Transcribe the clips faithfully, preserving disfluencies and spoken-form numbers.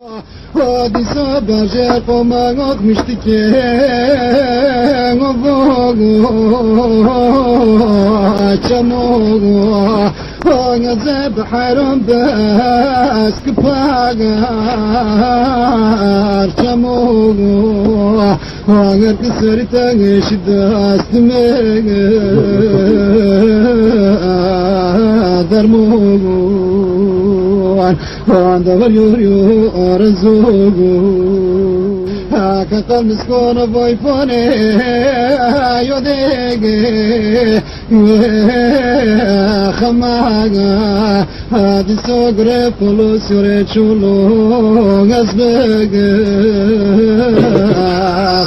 Dîsa bajê qoma akmiştike, çemo Gaze bi heyran bes ki pagar çemo. Ager ki serî te şi dest me dermon. Anda var yor yor arzu. Ka kalmis kona vay fane yo dege. Xemaga, hadi sogre polo sore çolo gazbege.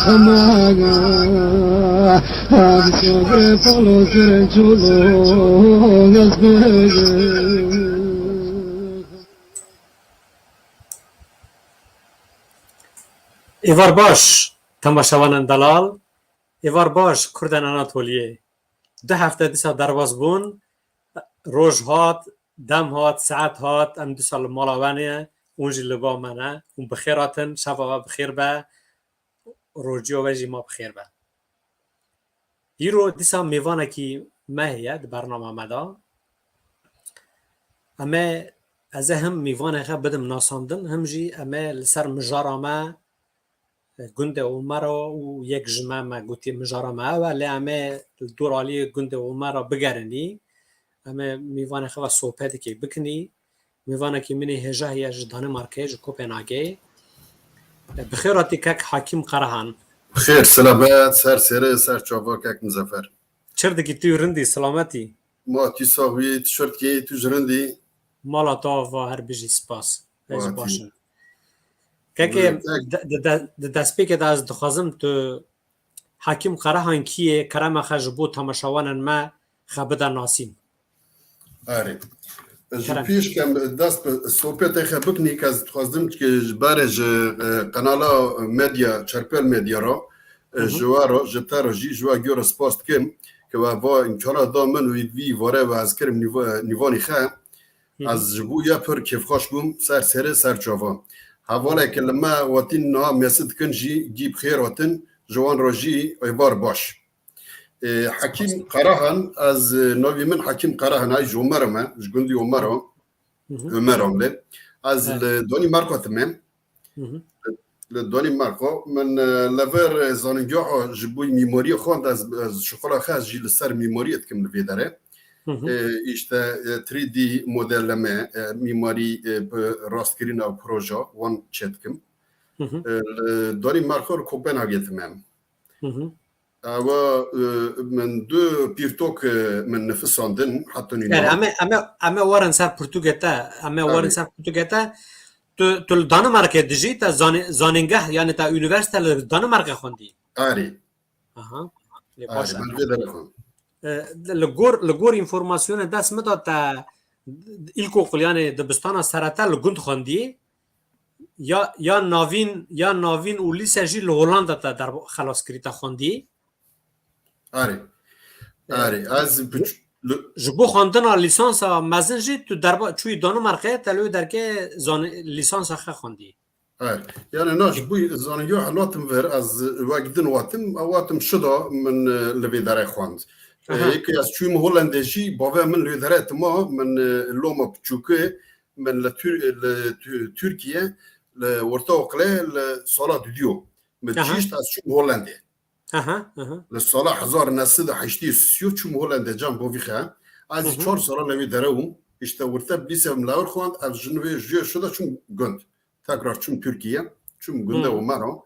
Xemaga, hadi sogre polo sore çolo gazbege. Êvar baş, temaşevanên delal. Êvar baş, Kurdên Anatoliyê. Du hefte dîsa derbas bûn. Roj hat, dem hat, saet hat, em dîsa li mala we ne, hûn jî li ba me ne. Hûn bi xêr hatin, şeva we bi xêr be, rojiya we jî ma bi xêr be. Îro dîsa mêvanekî me heye di bernama me de. Em ê, ez ê him mêvanê xwe bidim nasandin, him jî em ê li ser mijara me, gundê Omero û yek ji me, me gotiye mijara me ew e, lê em ê li dor aliyê gundê Omero bigerin î. Em ê mêvanê xwe ve sohbetekê bikin î. Mêvanekî min ê hêja heye ji Danimarkê, ji Kopenhagê. Bi xêr hatî kek Hakîm Qerehan. Bi xêr, selamet, ser serê, ser çava kek Muzefer. Çir dikî tu rindî, selametî? Ma tu sax bî, tu çir dikî, tu ji rindî? Mala te ava, her bijî, spas. Ez jî baş im. Kekê, di, di, di destpêkê de ez dixwazim tu Hakîm Qerehan kî ye, kerema xwe ji bo temaşevanên me xwe bide nasîn. Erê. Ji Kerem. Pêş kem dest bi sohbetê xwe bikinî, ke ez dixwazim ki ji berê ji, e, kanala medya, Çerpel Medya re, e, Hı hı. ji we re, ji te re jî, ji we gor re spas dikim, ke we va îmkana da min û vî vare we ez kirim nîva-, nîvanî xwe. Hı hı. Ez ji bo ya pir kêfxweş bûm, ser serê ser çava. Hevaleke li me watîn niha mêsi dikin jî gî bi xêr hatin, ji wan re jî êvar baş. E, Hakîm Qarahan, ez, e, navê min Hakîm Qarahan e, ji Omer me, ji gundî Omer e. Hı hı. Omer e lê. Ez Evet. li Danîmarka dime. Hı hı. Li Danîmarka min, e, li vir, e, zanîngeha ji bo mîmariyê xwend, ez, ez şixula xwe ez jî li ser mîmariyê dikim li vê derê. Hı hı. E, işte, e, three D modelleme, e, mîmarî, e, bi rastkirin ew proje, wan çêdikim. Hı hı. E, li Danîmarka li Kopenhagê dime. Hı hı. Ewa, e, min du pirtûk, e, min nifisandin, heta nîna. Yani, em ê, em ê, em ê werin ser pirtûkê te, em ê werin Erê. ser pirtûkê te. Tu, tu li Danimarkê dijî, te zanî-, zanîngeh, yani te unîversîte li Danimarkê xwendî? Erê. Aha. Lê baş Erê, e. min vê derê xwend. E, li gor, li gor înformasyonê dest min de te îlkokul, yani dibistana serete li gund xwendî? Ya, ya navîn, ya navîn û lîse jî li Holanda te derb-, xelas kirî, te xwendî? Erê. E, Erê. Ez ji, piç-, li- ji bo xwendina lîsansa mezin jî tu derba-, çûyî Danimarkê, te li wê derkê zan-, lîsansa xwe xwendî? Erê. Yani na ji bo zanîngeha hatim vir, ez wek din watim, ew watim şida min, e, li vê derê xwend. E, Aha. yekê ez çûyim Hollandê jî, bavê min li wê derê dima, min, e, loma piçûkê, min li Tür-, li Tü-, Tirkiye, li orta okulê, li sala dudiyo. Min Aha. gihişt, ez çûm Hollandê. Aha, aha. Li sala hezar neh sed û heştê û sê çûm Hollandê, cem bo vî xe. Ez Hı hı. çar sala li wê derê bûm. İşte orta lîse min li wir xwend, ez ji nû jê şida çûm gund. Tekrar çûm Tirkiye, çûm gundê Hı. Omero.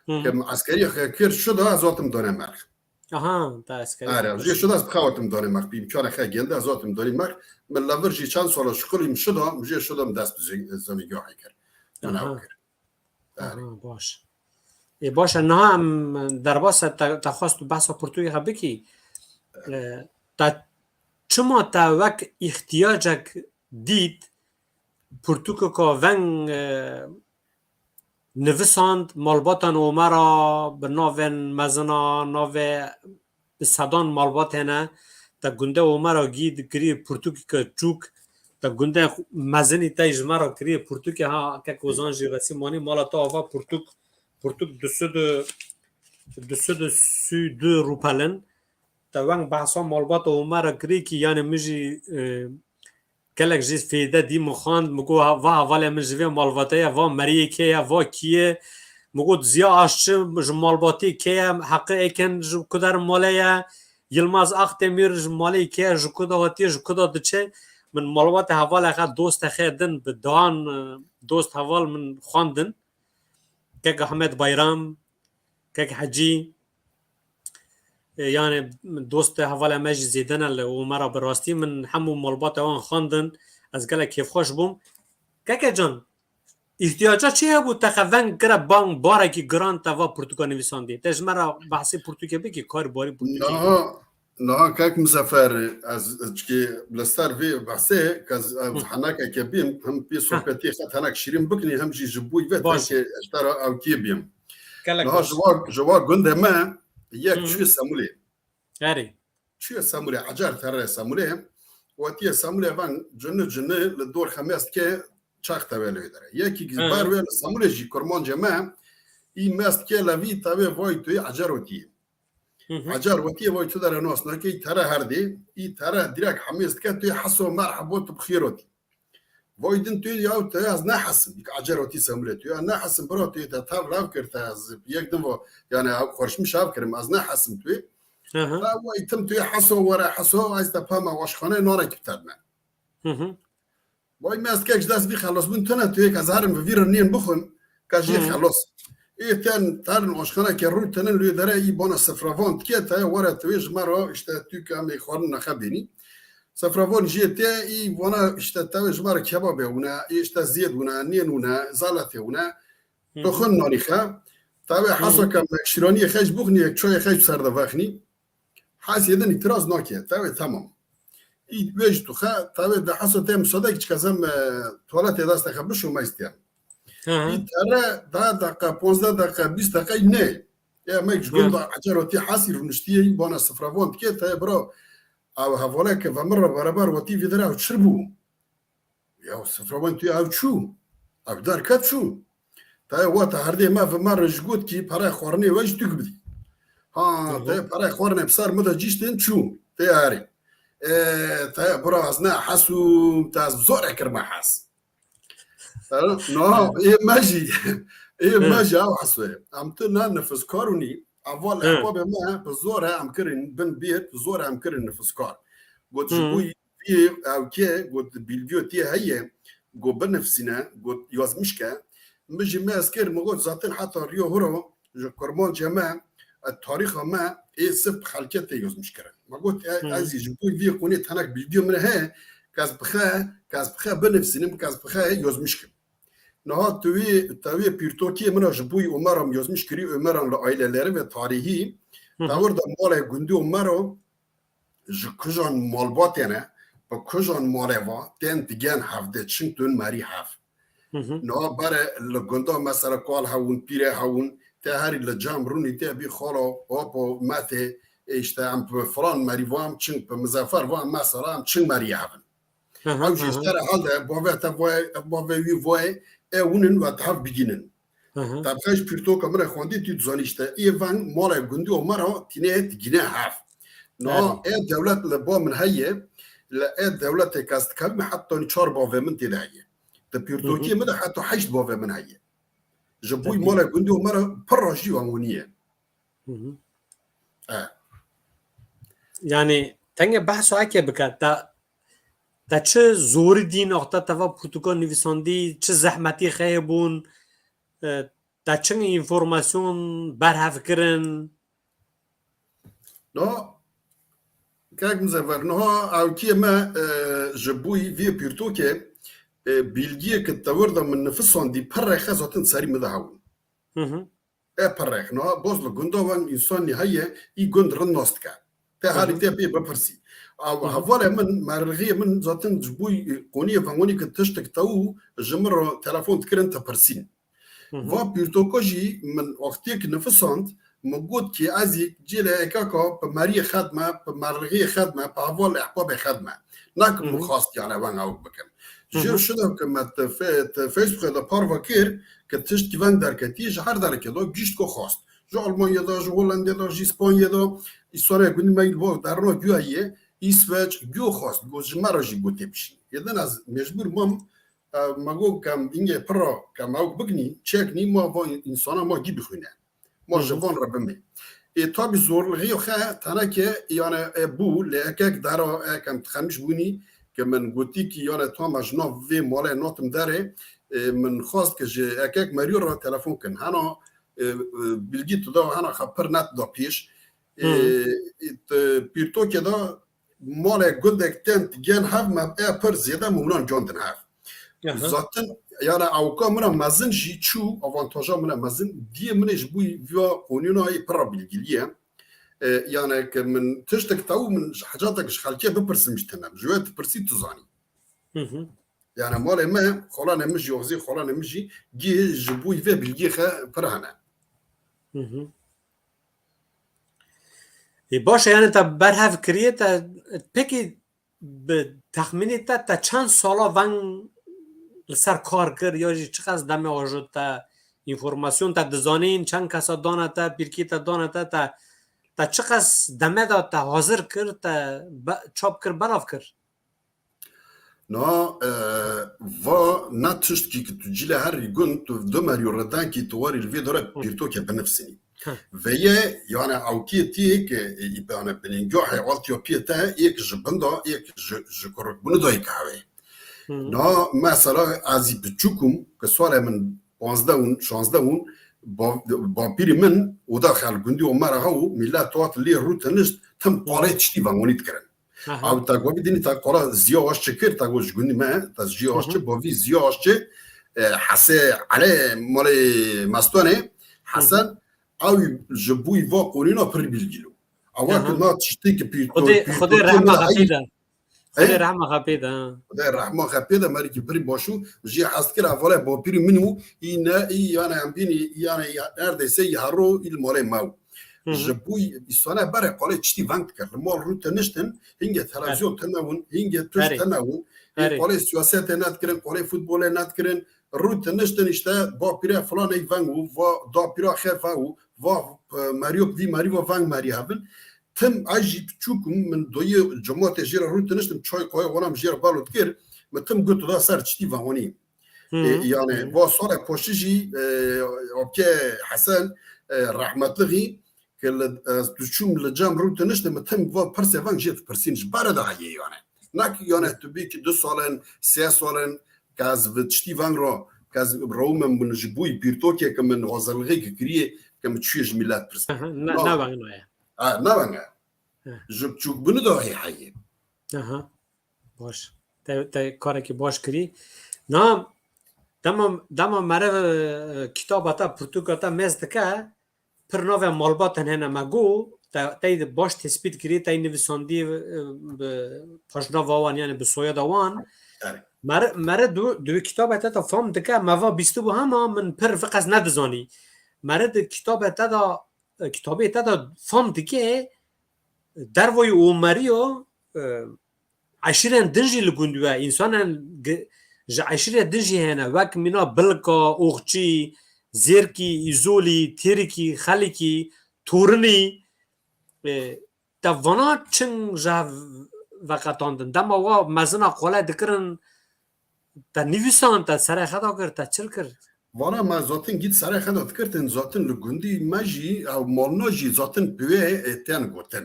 Hı. Ke min eskeriya xwe kir, şida ez hatim Danimark. Aha, ta eskeriya Erê, xwe jê kir. şida ez bi xwe hatim Danimark. Bi îmkana xwe gêndi ez hatim Danimark. Min li vir jî çend sala şixulîm şida, jê şida min dest bi zî-, zanîngehê kir. Min Aha. ew kir. Aha, baş. Ê, baş e, niha em derbasa te, te xwest tu behsa pirtûkê xwe bikî. E, te çima te wek îhtiyacek dît pirtûkeka veng, e, nivisand, malbatan Omera bi navên mezina, navê bi sedan malbatê ne, te gundê Omera gî dikirî pirtûkeke çûk, Te gundê mezinî te ji me re kiriye pirtûkê ha, kek Ozan jî resî manî mala te ava pirtûk, pirtûk du sed û, du sed û sî û du rûpelin. Te weng behsa malbata Omer re kirî kî, yanî min jî, e, gelek jî fêde dî min xwend, min got, "Ha, va hevalê min ji vê malbatê ye, va meriyê kê ye, va kî ye?" Min got, "Ziya Aşçi ji malbatê kê ye, Heqi Eken ji ku der malê ye, Yilmaz Akdemir ji malê kê ye, ji ku de hatiye, ji ku de diçe?" Min malbata hevalê xwe, dostê xwe din bi dan, e, dost heval min xwendin. Kek Ahmet Bayram, Kek Hecî, e, yanî dostê hevalê me jî zêde ne li Omera, bi rastî min hemû malbata wan xwendin, ez gelek kêfxweş bûm. Keke can, îhtiyaca çi hebû te xwe veng kire bang barekî giran te va pirtûka nivîsandî? Te ji me re behsê pirtûkê bikî, kar barî pirtûkê. Niha, niha kek Mizefer, ez çikê li ser vê behsê, ke ez, ez Hı. henekeke bîm, hem pê Heh. sohbetê xwe henek şîrîn bikinî, hem jî ji bo vê Baş. tenke ji te re ewkê bîm. Gelek Niha baş. ji wa, ji wa gundê me yek Hı hı. çûye Semûlê. Erê. Çûye Semûlê, ecar tere Semûlê. Wetiye Semûlê van cini cini li dor xemest ke çax tevê lê dere. Yekî Hı. bar wê li Semûlê jî kurmancê me, î mest ke levî tevê vay tu yê ecar wetiye. Hı hı. Ecar wetiye vay tu dere nas nake, î tere herdê, î tere direk hemest ke tu yê heso merhebo tu bi xêr wetî. Vay din tu ya tu ez ne hesim. Dik acer oti Semûlê tu ya ne hesim bro tu te tav lav kir te ez yek din vo yani ew xweşmiş av kirim ez ne hesim tu. Hı hı. Ha vay tim tu heso were heso ez te pama waşxane nara kiptedme. Hı hı. Vay me ez kek ji dest vî xelos bûn tune tu yek ez herim vî riniyen bixwim ka jî Hı. xelos. Ê ten tarin waşxane ke rû tenen lê dere î bona sifravan dike te were tu ji me ro işte tu ke em ê xwarin nexe bênî. Sefravan jê tê, î vana işte tavê ji me re kebabê wina, î işte zêd wina, nên wina, zalatê wina. Hı hı. Toxin nanî xe. Tavê Hı. hesa ke me şîraniyê xeş bixnî, yek çayê xeş ser de vexnî. Hesê din îtiraz nake, tavê tamam. Î wê ji tu xe, tavê de hesa te müsaade ki çiqas em, e, tuvaletê destê xe bişo me isteyen. Hı hı. Î tere da dakika, ponzdeh dakika, bîst dakika ne. Ya me ji Hı. gunda ecer oti hesî rûniştiyê, î bana sifravan dike, tavê bira Ew hevaleke ve min re bereber wetî vî dere ew çi bû? Ya sifravan tu ew çû? Ew derket çû. Te wata herdê me ve me re ji got kî perê xwarinê we ji tu bidî. Ha, Hı hı. te perê xwarinê bi ser min de cîştin çû. Te herî. E, te bira ez ne hesûm, te ez zor ekir me hes. No, ê me jî, ê me Hı. jî ew hesê. Em tu ne nifiskar û nî. Eval Hı. ehbabê me bi zor e em kirin bin bêt, bi zor e em kirin nifiskar. Got ji Hı. bo vî ew kê, got bilgiyo tê heye, got binifsîne, got yazmiş ke. Min jî me ez kir, min got zaten heta riyo huro, ji kurmancê me, e, tarîxa me ê sif xelkê tê yozmiş kirin. Me got, e, Hı. ez jî ji bo vî qûnê tenek bilgiyo min heye, ke ez bixe, ke ez bixe binivsînim, ke ez bixe yozmiş kim. Niha tu wî, te wê pîrtokiyê min a ji bo Omeran yozmiş kirî, Omeran li aileleri ve tarihî, Hı hı. te wir de malê gundî Omero, ji kujan malbatê ne, bi kujan malê va, tên digen hevdê çing tun merî hev. Hı hı. Niha bere li gunda mesela kal hewin, pîrê hewin, te herî li cem rûnî te bî xalo, opo, metê, e, işte em bi filan merî va em çing, bi Mizefer va em mesela em çing merî hevin. Hı hı, Ew jî hı hı. ji te re helde, bavê te vayê, bavê wî vayê, e, winin ve te hev bigînin. Hı hı. Te bixê ji pîrtoka min re xwendî, tu dizanî işte, ê veng malê gundî Omera tîne digîne hev. Niha Erê. ê dewlet li ba min heye, li ê dewletê kes dikevime heta çar bavê min tê de heye. Di pîrtokiyê Hı hı. min de heta heşt bavê min heye. Ji bo Tabii. malê gundî Omera pir rajî wan winiye. Hı hı. E. Yani, tenge behsa eke bike, te, te çi zorî dîn axta te va pirtûka nivîsandî, çi zehmetî xeye bûn, e, te çi înformasyon berhev kirin? No, kak Mizefer, niha ewkiyê me, e, ji bo vê pîrtokê, e, bilgiyê ke te wir de min nifisandî, pir rêxe zaten serî min de hewin. Hı hı. E pir rêx. Niha boz li gunda wan însanî heye, î gund rind nas dike. Te Hı herî hı. te pê bipirsî. Ew Hı hı. hevalê min, merixiyê min zaten ji bo qoniyê vengonî ke tiştek te û ji min re telefon dikirin te pirsîn. Hı hı. Va pîrtoka jî min wextiyek nifisand, Min got ki ez yek cî li ekeka bi meriyê xedme, bi merlixiyê xedme, bi heval ehbabê xedme. Nakim min xwast yani wen ew bikim. Ji jêr şida ki me te fe-, te Facebookê de parve kir, ki tiştkî veng derketî, ji her derekê de gişt ku xwast. Ji Almanya de, ji Hollandê de, ji Spanya de, îsane gundî me îl bo derna guya ye, Îsveç, guyo xwast, got ji me re jî got tê bişîn. Yê din ez mecbûr mam, e, me got kem îngê pira, kem ew biginî, çeknî, ma van însana ma gî bixwîne. Ma ji van re bimê. Ê tabî zorlixî xe teneke, yani, e, bû, lê ekek dera, e, kem dixemîş bûnî, ke min gotî ki, yani, tam ez ji nav vê malê natim derê, e, min xwast ki ji ekek meriyo re telefon kin. Hena, e, e, bilgî tu da, hena xe pir net da pêş. E, e, te, pîrtokê de malê gundek tên gen hev me e pir zêde mûnan can din hev. Aha. Zaten, yani, awka min a mezin jî çû, avantaja min a mezin, diyê min ê ji bo vîya qonûna ê pir a bilgilî ye. E, yani, ke min tiştek taw min ji hecatek ji xelkê bipirsim ji tinem. Ji wê dipirsî tu zanî. Hı hı. Yani, malê me, xalanê min jî, oxzî xalanê min jî, gî ji bo vê bilgî xe pir hene. Hı hı. Ê, baş e, yani te berhev kiriye, te pekî bi texmînê te, te çend sala veng li ser kar kir, ya jî çiqas demê ajo te înformasyon te dizanîn, çend kesa dane te, pîrkî te dane te, te, te çiqas deme de te hazir kir, te be-, çap kir, belav kir? Na, e, va ne tiştkî ki tu cîle herî gund, tu du merî û redenkî tu warî li vê dore pîrtokê binivsînî. Heh. Veye, yani, ewkê tê yek, e, yani, binîngahê altyapiyê te yek ji bin da, yek ji, ji kurikbûnê da yek hevê. Hı. Na, mesela, ez ê biçûk im, ki salê min panzdeh ûn, şazdeh ûn, ba-, bapîrî min oda xel gundî Omer Axa û millet hat lê rû tenişt, tim qalê tiştî vengonî dikirin. Aha. Abi, ta govî dinî ta qala Ziya Aşçi kir, ta go ji gundî me, ta Ziya Aşçi, bavî Ziya Aşçi, e, Hese, Elê, malê Mestanê, Hesen, ew ji bûyî va qonîna pir bilgî lo. Awa ki na tiştê ki pîr-, Xwedê, pîr-, Xwedê rehma xepê de. Xwedê rehma xepê de, ha. Xwedê rehma xepê de, merikî pirî başû, jî hez kir, ev vale bapîrî min û, î ne, î, yani, em bînî, yani, ya, neredeyse, ya hero, îl malê me û. Hı hı. Ji bo îsane berê qolê tiştî veng dikir. Li mal rû teniştin, hingê televizyon tenewin, hingê tuş tenewin. Ê qolê siyasetê nedikirin, qolê futbolê nedikirin. Rû teniştin işte, bapîre filanê veng û va dapîra xe veng û va, e, meriyop vî merî va veng merî hevin. Tim ez jî biçûk im, min doyê cematê jê re rû teniştim, çay qoya wanam jê re balo dikir. Min tim got da ser tiştî vengonî. Hı hı. E, yani, va salek poşî jî, e, Okê Hesen, e, rehmetlixî, ke li, ez tu çûm li cem rû tiniştim, tim va pirsê veng jê dipirsîn ji bare de heye yani. Nak yani tu bî ki du salen, sê salen, ke ez vi tiştî veng ra, ke ez rewme min ji bûyî pîrtokê ke min hazirlixê ki kiriye, ke min çûye ji millet pirse. Aha, na, na veng ya. Ha, na veng ya. Ji biçûk bûnî de heye heye. Aha. Baş. Te, te karekî baş kirî. Na, dema, dema mere, e, kitaba te, pirtûka te mêz dike, pir navê malbatên hene me got, te, tey de baş tespît kirî, tey nivîsandî, e, bi paşnava wan, yani bi soyada wan. Erê. Mere, mere du, du kitaba te de fam dike, me va bîstibû hema min pir viqes nedizanî. Mere di kitaba te de, e, kitabê te de fam dike, dervoyê Omeriyo, e, eşîrên din jî li gund we, însanên gi-, ji eşîrê din jî hene, wek mîna Bilka, Oxçî, Zêrkî, Îzolî, Têrikî, Xelîkî, Torinî, e, te vana çing ji hev veqetandin. Dema wa mezina qole dikirin, te nivîsan, te serê xeda kir, te çil kir? Vana me zaten gît serê xeda dikirtin, zaten li gundî me jî, ew malna jî zaten bi wê, e, tên gotin.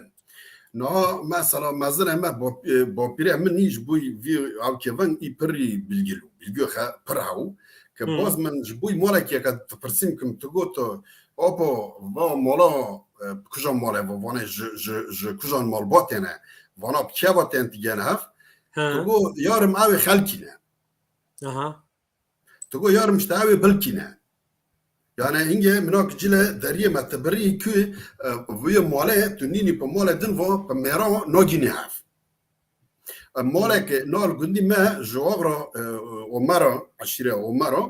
Niha mesela mezine me bap-, e, bapîrê min î ji bo vî ew kevin î pirî bilgî lo. Bilgî xe pir hew. Ke Hmm. baz min ji bo malekê ke dipirsîm kim tu got, "Apo, va mala, e, kujan malê va, vanê ji, ji, ji kujan malbatê ne. Vana bi keva tên digene hev." He. Tu got, "Yarim ew ê xelkî ne." Aha. Tu got, "Yarim işte ew ê bilkî ne." Yani hingê minak cile deriyê me te birî ku, e, vuyê malê tu nînî pe malê din va, pe mêra nagînî hev. E, maleke nal gundî me ji agra, e, Omera, eşîre Omera,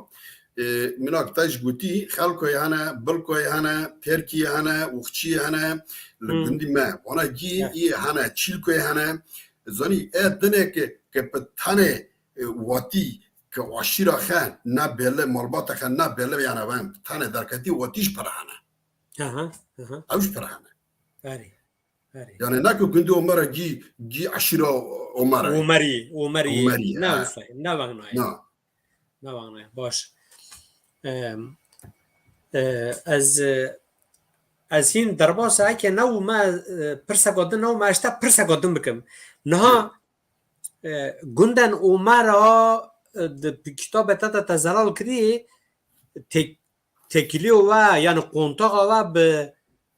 Minak te ji gotî, Xelkoyê hene, Bilkoyê hene, Pêrkiyê hene, Uxçiyê hene, li gundî me. Wana gî yê hene, Çîlkoyê hene. Zanî, e dinê ke, ke bi tenê, e, watî, ke aşîra xe ne bêle, malbata xe ne bêle, yani ben tenê derketî watî ji pir hene. Aha, aha. Ew ji pir hene. Erê, erê. Yani ne ke gundî Omera gî, gî aşîra Omera. Omerî, Omerî. Omerî, ne ha. Wisa, ne wexna ye. Na. Ne wexna ye. Baş. Em, e, ez, e, ez hîn derbasa eke ne û me, e, pirseka din ne û me, ez te pirseka din bikim. Niha, e, gunden Omera, e, di kitabê te de te zelal kirî, tek-, têkiliyo we, yani kontaxa we bi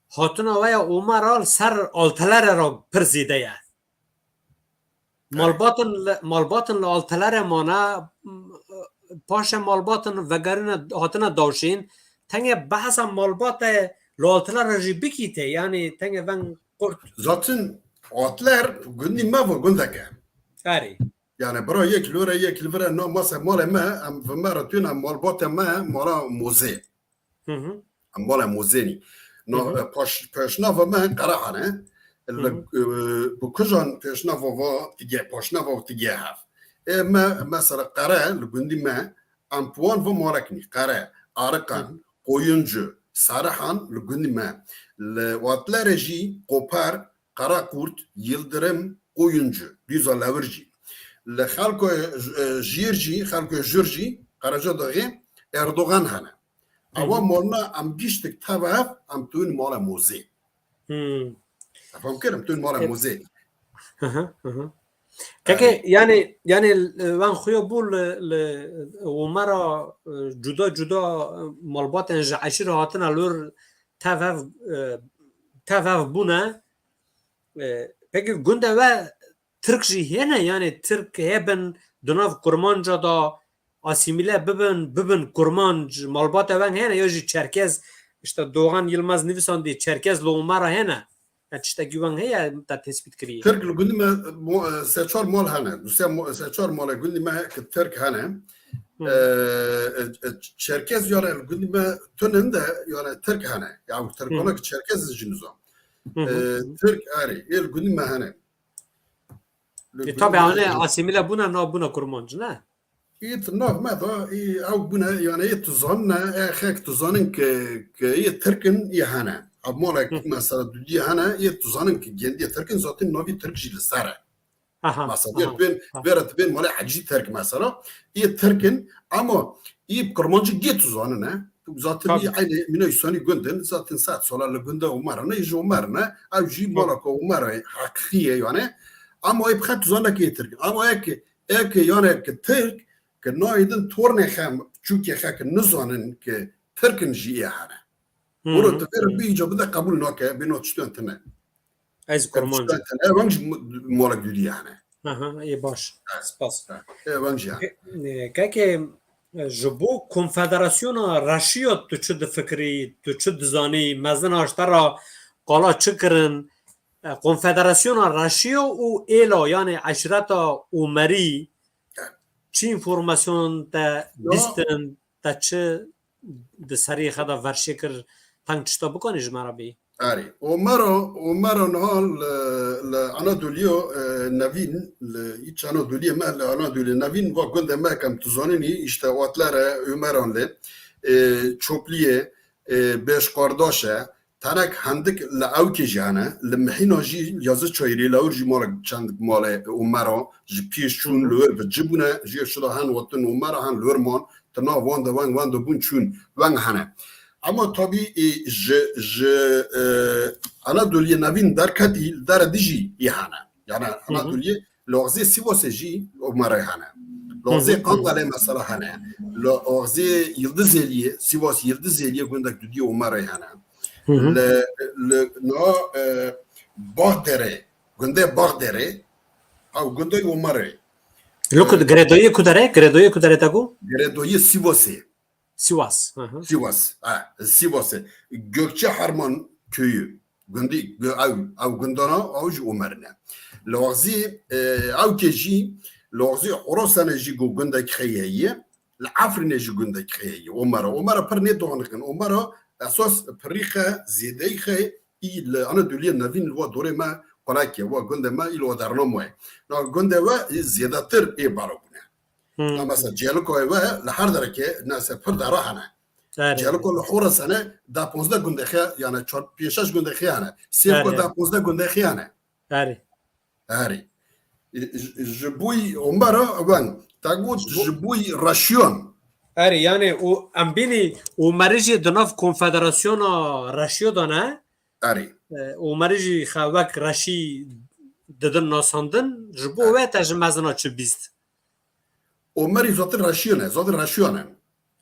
hatina we ya Omera li ser Altelere re pir zêde ye. Malbatin li, malbatin li Altelere mane, paşê malbatin vegerine, hatine dawşîn, tengê behsa malbatê li Altelere jî bikî tê, yani tengê veng qurt. Zaten Altler gundî me ve gundeke. Erê. Yani bira yek lore yek li vire na mase malê me, em ve me re tune malbate me, mala Mozê. Hı hı. Em mala Mozênî. Na, e, paş-, paşnava me Qerehane. Li, e, bi kujan pêşnava va tige, paşnava tige hev. E, me, mesela Qere li gundî me, em puan va maleknî. Qere, Ariqan, Koyuncu, Sarihan li gundî me. Li Watlere jî Koper, Karakurt, Yildirim, Koyuncu, Dîza Lewir jî. Li xelko, e, Jîr jî, xelko Jûr jî, Qereca Daxê, Erdogan hene. Ewa malna em giştik tev hev, em tûn mala Mozê. Te fam kir, em tûn mala Mozê. Hı hı, hı hı. Keke, yani, yani, e, wan xuya bû li, li Omera, e, cuda cuda, e, malbatên ji eşîra hatine lor tev hev, e, tev hev bûne. E, peki gundê we Tirk jî hene, yani Tirk hebin di nav Kurmanca da asîmîle bibin, bibin Kurmanc, malbata wen hene, ya jî Çerkez, işte Doğan Yılmaz nivîsandî, Çerkez li Omera hene. Ya tiştekî wen heye, te tespît kiriye? Tirk li gundî me, mo-, e, se çar mal hene. Du se mo-, se çar malê gundî me ki Tirk hene. Hı. E, e, e, Çerkez yani li gundî me tunin de yani Tirk hene. Ya Tirkana ki Çerkez jî nizam. Hı hı. E, Tirk erê, ê li gundî me hene. Li E, tabi gundî me hene hene. Asîmîle bûne, nav bûne Kurmanc, ne? Î di nav me de, î ew bûne, yani î tu zanine, e, xek tu zanin ke, ke î Tirk in, î hene. Ev malek, mesela dudî hene, î tu zanin ke gendî Tirk in, zaten navî Tirk jî li ser e. Aha, mesela aha, vêr tu bên, aha. Vêre tu bên malê Hecî Tirk mesela, î Tirk in, ama î Kurmancî gê tu zanine. Zaten î eynî mîna îsanî gund in, zaten sed sala li gunda Omer ne, ji Omer ne, ew jî malaka Omer e, heqîqî ye yani. Ama î bi xet tu zanine ke î Tirk in. Ama eke Eke, yani ke Tirk, ke nayê din tornê xe, çûkê xe ke nizanin ke Tirk in jî ê hene. Hı. Ora tu vê re bî îca bide qebûl nake, bê no tiştên tune. Ez Kurmanc. Tiştên tune, evan jî mu-, malek dudî hene. Aha, ê baş. Evet. Spas. Evet. Evan jî hene. E, e, keke, e, ji bo Konfederasyona Reşiya tu çi difikirî, tu çi dizanî, mezin aştera qala çi kirin, e, Konfederasyona Reşiya û êla, yani eşreta Omerî, çi înformasyon te bîstin, te çi di serî xwe de verşê kir, teng tişta bikanî ji me re bî? Erê, Omero, Omero niha li, li Anadoliyo, e, Nevîn, li îç Anadoliye me, li Anadoliye Nevîn, va gundê me kem tu zanînî, işte Otlere, Omeran lê, e, Çopliye, e, Beşkardaş e, Tenek hendik li Ewkê jî hene, li Mihîna jî Yazı Çayırê, li wir jî malek çend malê Omera ji pêş çûn li wir bi ci bûne, ji şida hen wetin Omera hen li wir man, ti nav wan de weng, wan de bûn çûn, weng hene. Ama tabî, e, ji, ji, e, Anadoliyê Nevîn derketî, li dere dijî yê hene. Yani Hı hı. Anadoliyê Li axzê Sivasê jî Omerê hene. Li axzê Hı hı. Qangalê mesela hene. Li axzê Yildizêliyê, Sivas Yildizêliyê gundek dudiyê Omerê hene. Hı hı. Li, li na, e, Baxderê, gundê Baxderê, ew gundê Omerê. Li ku, e, Girêdoyê ku derê? Girêdoyê ku derê te got? Girêdoyê Sivasê. Sivas. Hı hı. Sivas. Ha, Sivasê. Gökçe Harman köyü. Gundî, gu-, ew, ew gundana, ew jî Omer ne. Li axzî, e, ew ke jî, li axzî Horasanê jî gu-, gundek xeyê ye. Li Efrînê jî gundek xeyê ye. Omera, Omera pir nê donik in. Omera esas pirî xe, zêdeyî xe, î li Anadoliyê nevîn li wa dorê me qulakê, wa gundê me î li wa derna me ye. Na gundê we î zêdetir ê bala bûne. Hmm. Na mesela Cêlikoyê we li her derekê nese pir dera hene. Erê. Cêliko li Horas hene, da ponzdeh gundê xe, yani çar, pênc şeş gundê xe hene. Sêvko Erê. da ponzdeh gundê xe hene. Erê. Erê. Ji, ji bo Omera wen, te got ji bo reşiyan. Erê, yani û em bînî Omerî jî di nav konfederasyona reşiyo de ne? Erê. E, Omerî jî xe wek reşî didin nasandin, ji bo we te ji mezina çi bîst? Omerî zaten reşiyan e, zaten reşiyan e.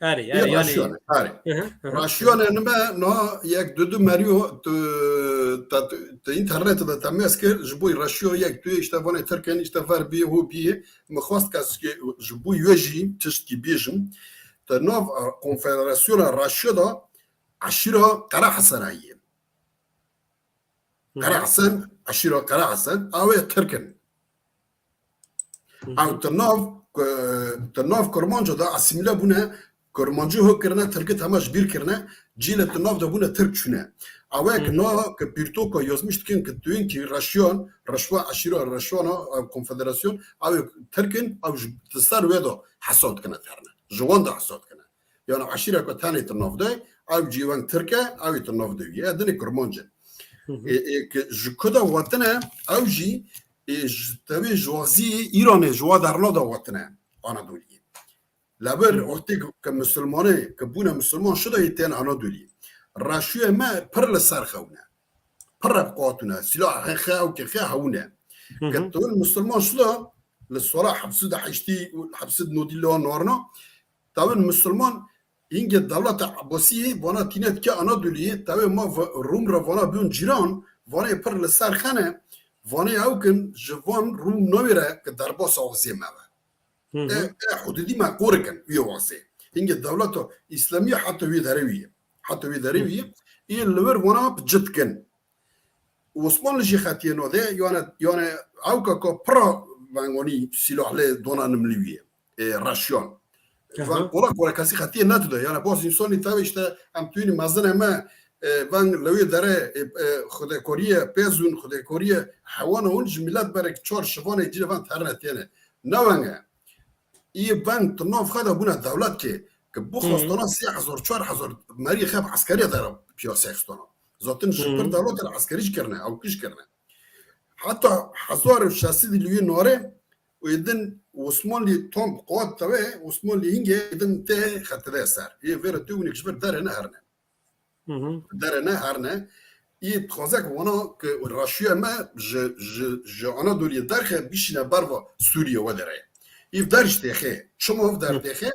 Erê, Ê erê, yani. reşiyan e, erê. Hı hı, hı hı. Reşiyan e nime, no yek du du meriyo, tu, te, te, te internetê de te mez kir, ji bo reşiyo yek du, işte vanê Tirkin, işte ver bî, hu bî, min xwest kes ki ji bo we jî tiştkî bêjim. Te nav, e, konfederasyona reşiyo da eşîra Qere Hesena ye. Hı hı. Qere Hesen, eşîra Qere Hesen, ew ê Tirk in. Hı hı. Ew di nav, e, di nav Kurmanca de asîmîle bûne, Kurmancî hok kirine, Tirkî tema ji bîr kirine, cî li di nav de bûne, Tirk çûne. Ew ê Hı. ki na ki pîrtoka yazmiş dikin ki tuyên ki reşiyan, reşwa, eşîra reşwana, ew konfederasyon, ew ê Tirk in, ew ji, di ser wê de hesab dikine terne. Ji wan de hesab dikine. Yani eşîreke tenê di nav de, ew cî weng Tirk e, ew ê di nav de wî ye. Dinê Kurmanc in. Hı hı. Ê, ê, ki ji ku de wetine, ew jî, ê, ji tevê ji wazî Îranê ji wa derna de wetine Anadoliyê. Leber Hı hı. wextê ki, ki Musulmanê, ki bûne Musulman şi de yê tên Anadoliyê. Reşiyê me pir li ser xewne. Pir re bi qatûne. Sîlah hexe ew ke xe hewne. Hı hı. Ke tu Musulman şi de li sala heft sed û heştî û heft sed û nodî li wan warna, tawin Musulman hingê dewleta Ebasiyê vana tîne dike Anadoliyê, tawê ma ve-, Rum re vana bûn cîran, vanê pir li ser xene, vanê ew kin ji van Rum navê re ki derbasa wazê me ve. Hı hı. E, e, hududî me qor kin wî wazê. Hingê dewleta Îslamiyê heta wî derê wî ye. Heta wî derê Hı. wî ye. Ê li wir vana bi cid kin. Osmanlı jî xetiye node, yani, yani ew ka ka pira vengonî sîlahlê dona nimlî wî, e, reşiyan. Aha. Van kola kola kesî xetiye netude. Yani boz insanî tabi işte em tuyînî mezine me, e, van lewê dere, e, e, xudekoriye pezun, xudekoriye hewana hûn ji milet berek çar şivanê cî van terne têne. Ne wenge. Î van tu nav xwe de bûne dewlet ki, ki bu Hı. xwestona sê hezar, çar hezar merî xeb eskeriye dere piyasaya xwestona. Zaten ji Hı. pir dewlet re eskerî jî kirine, ew kiş kirine. Heta hezar û şeş sed li wî nare û êdin Osmanlî tam bi qewet teve, Osmanlî hingê êdin tê xetide ser. Ê vêre tu winîk ji vir derê ne herne. Hı hı. Derê ne herne. Î dixwaze ki wana ki raşiye me ji, ji, ji Anadoliyê derxe bişîne berva Sûriye we derê. Îv der ji têxê. Çima ev der Hı. têxê?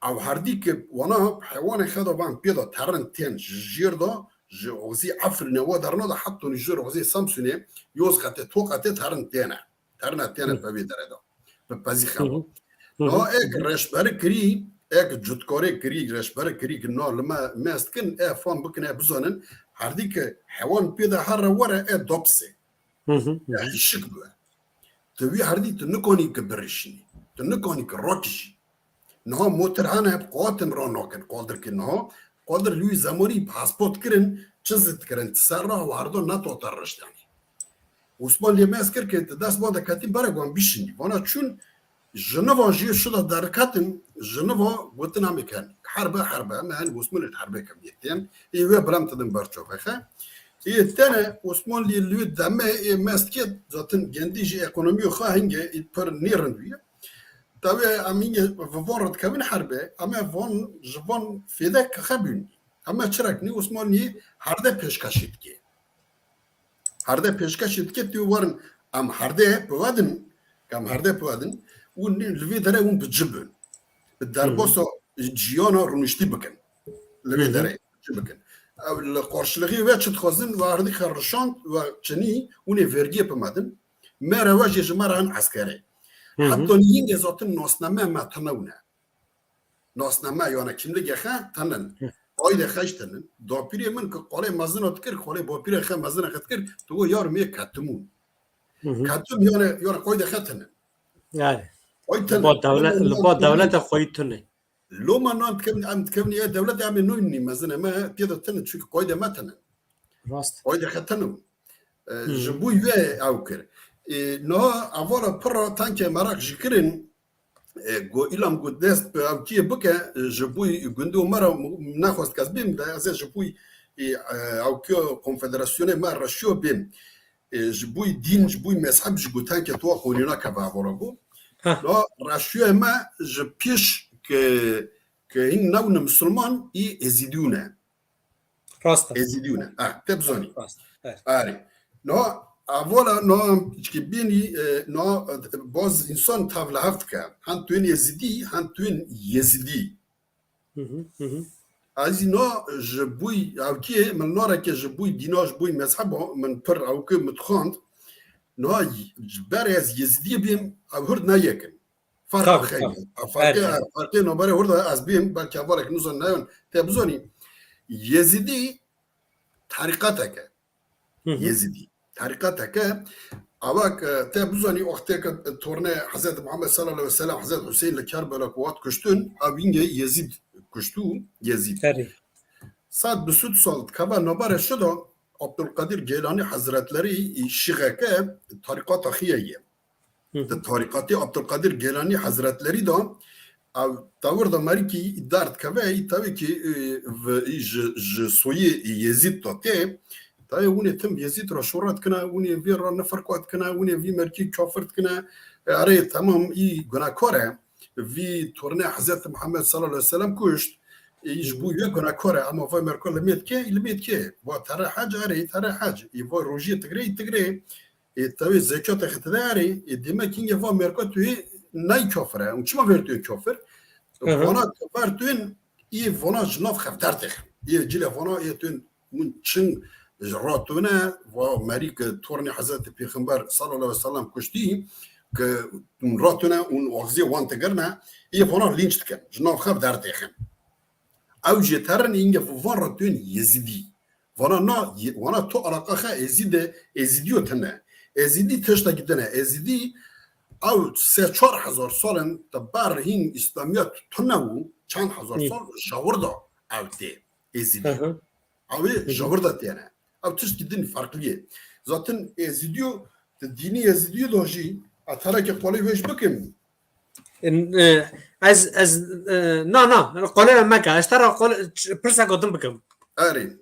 Ew herdî ki wana heywanê xwe de van pê de terin tên ji jêr de ji Ozî Efrînê we derna de heta ji Ozî Samsûnê yoz qetê to qetê terin têne. Terna têne Hı. pevê dere de. Bi pezî Hı xewa. hı. Hı hı. Niha ek reşberi kirî, ek cutkarê kirî, reşberi kirî ki na li me mest kin, e fam bikin, e bizanin, herdî ki hewan pê de herre were, e dopse. Hı hı. Hı E hı. hişik bi. Tu wî herdî tu nikanî ki birişînî. Tu nikanî ki rakijî. Niha motir hene, bi qatin ra nakin, qadir ki niha. Qadir li wî zemanî bi hespat kirin, çi zit kirin, ti ser ra û herdo netote rişt yani. Osman lê me ez kir ki ti dest ban de ketîn berek wan bişînî. Vana çûn, jinivan jî şi de derketin, jiniva gotin em ê ken. Herbe, herbe, em ê hen Osmanê herbe kem yê tên. Ê wê birem tidin ber çavexe. Ê tene Osman lê li wê deme ê mest kê zaten gendî jî ekonomiyo xwe hingê ê pir nêrind wî. Tawê em hingê vi van re dikevin herbe, em ê van ji van fêdek xebûn. Em ê çirek nî Osmanlî herde pêşkeşî dike. Herde pêşkeşî dike, tu werin em herde pivedin, em herde pivedin, û nî li vê derê hûn bi ci bin. Bi Hı hı. derbasa ciyana rûniştî bikin. Li vê Hı hı. derê ci bikin. Ew li qarşilixî wê çi dixwazin, we herdî xerrişand, we çinî, hûn ê vergiyê pimedin. Me re we jê ji me re hin eskerê. Hı hı. Heta nî hingê zaten nasname me tune wine. Nasname, yani kimligê xe tenin. Hı. Aydê xe jî tenin. Dapîrê min ki qalê mezina dikir, qalê bapîrê xe mezina xe dikir, tu go yar mê ketimûn. Hı hı. Ketim yani, yani qaydê xe tenin. Yani. Ay Li tenin. ba dewle-, Tenin li yani ba tenin. dewleta xweyî tune. Loma no em dikevin, em dikevin ya dewlet, em nû nî mezin, em pê de tinin, çünkü qoyde me tinin. Rast. Qoyde xetinin. E, Hı. Ji bûy wê ew kir. E, no, avola pira tankê meraq ji kirin, e, go îlam go dest bi ewkiyê bike, e, ji bûy gundê û me re nexwest kes bêm de, ez ê ji bûy, e, e, ewkiyo konfederasyonê me reşiyo bêm. E, ji bûy dîn, ji bûy mezheb, ji go tankê tuwa xonîna keve avola go. Heh. No, reşiyo me ji pêş ke, ke hîn newne misilman, î êzîdî ne. Rast e. Êzîdî ne. Ha, te bizanî. Rast. Evet. Arê. No, avola no, çikî bînî, e, no, e, baz insan tevlihev dike. Hen tuyên êzîdî, hen tuyên yezîdî. Hı hı, hı hı. Azî no, ji bûy, ewkiyê, min noreke ji bûy dîna, ji bûy mezheba, min pir ewki min dixwand. No, ji ber ez yezîdî bîm, ew hurd ne yekin. Farq Tabii, xeylê. tabii. Farqê, Her yer. farqê navberê hurda ez bîm, belkî hevalek nizan neyon, te bizanî. Yezîdî tarîqeteke. Hı hı. Yezîdî. Tarîqeteke. Awak, e, te bizanî, wextê ke tornê Hezretî Muhammed sallallahu aleyhi ve sellem, Hezretî Hüseyin li Kerbela ku hat kuştin, ew wîngê Yezîd kuştû, Yezîd. Serî. Sed bi sud sal dikeve navberê şi de Abdülkadir Geylani Hezretlerî şîxeke tarîqata xiye ye. Hı hı. Di tarîqatê Abdülkadir Geylani Hezretlerî de, ew tewir de merikî dar dikeve, î tewê ki, e, v-, î ji, ji soyê Yezîd de tê, tewê hûnê tim Yezîd re şora dikine, hûnê vê re niferqa dikine, hûnê vî merkî kafir dikine. E, erê, temam, î gunekar e. Vî tornê Hezretî Muhammed sallallahu aleyhi ve sellem kuşt. Î ji bo wê gunekar e, ama vay merka limê dike, î limê dike. Va tere hec, erê, tere hec. Î va rojiyê tigirê, î tigirê. Ê tewê zekatê xetide erê, ê demek hingê va merka tu yê ney kafir e. Û çima ver tu yê kafir? Hı hı. Vana tu ver tu yên, ê vana ji nav xev dertê xin. Ê cilê vana ê tu yên hûn çin ji ra tu ne, va merî ki tornê Hezretî Pêxember sallallahu aleyhi ve sellem kuştî, ki hûn ra tu ne, hûn axzê wan tigirne, ê vana lînç dikin. Ji nav xev dertê xin. Ew jê terin hingê van ra tu yên Yezîdî. Vana na, ye-, vana to alaqa xe Êzîdê, Êzîdîyo tine. Êzîdî tiştekî din e. Êzîdî ew sê çar hezar sal in te ber hîn Îslamiyet tune bû, çend hezar Hı. sal jawir da ew tê Êzîdî. Hı hı. Ew ê Hı hı. jawir da têne. Ew tiştkî din farklı ye. Zaten Êzîdîyo, di dînî Êzîdîyo da jî, ez tereke qolê wê jî bikim. E, ez, ez, e, na, na, qolê me meke. Ez te re qol-, ç-, pirseka din bikim. Erê.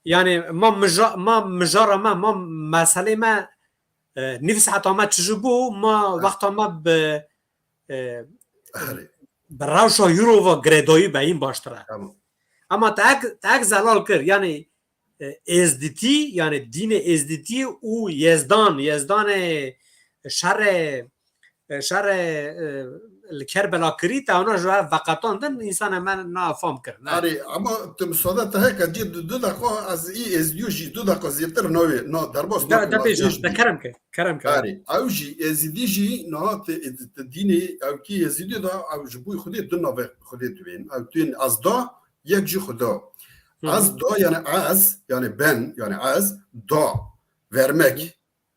Yani ma mija-, ma mijara me, ma meselê me, e, nîv saeta me çi ji bû, ma Ha. wexta me bi, e, Erê. bi rewşa Euro ve girêdayî beyîn baştir e. Tamam. Ama te ek, te ek zelal kir, yani, e, Êzdîtî, yani dînê Êzdîtî û Yezdan, Yezdanê şerê, e, şerê, e, li Kerbela kirî, te ona ji we veqetandin, însanê me nafam kir, ne? Arê, ama tu misade te heke, cî du, du deqa ez î Êzdîyo jî du deqa zêtir navê, na derbas De, nakim, de ez bêjim, jî de kerem ke, kerem ke. Arê, ew jî Êzîdî jî niha te, te dînê ew kî Êzîdî da, ew ji bo Xwedê du navê Xwedê dibên. Ew tên ez da, yek jî Xuda. Hı hı. Ez da, yani ez, yani ben, yani ez, da, vermek. Hı hı.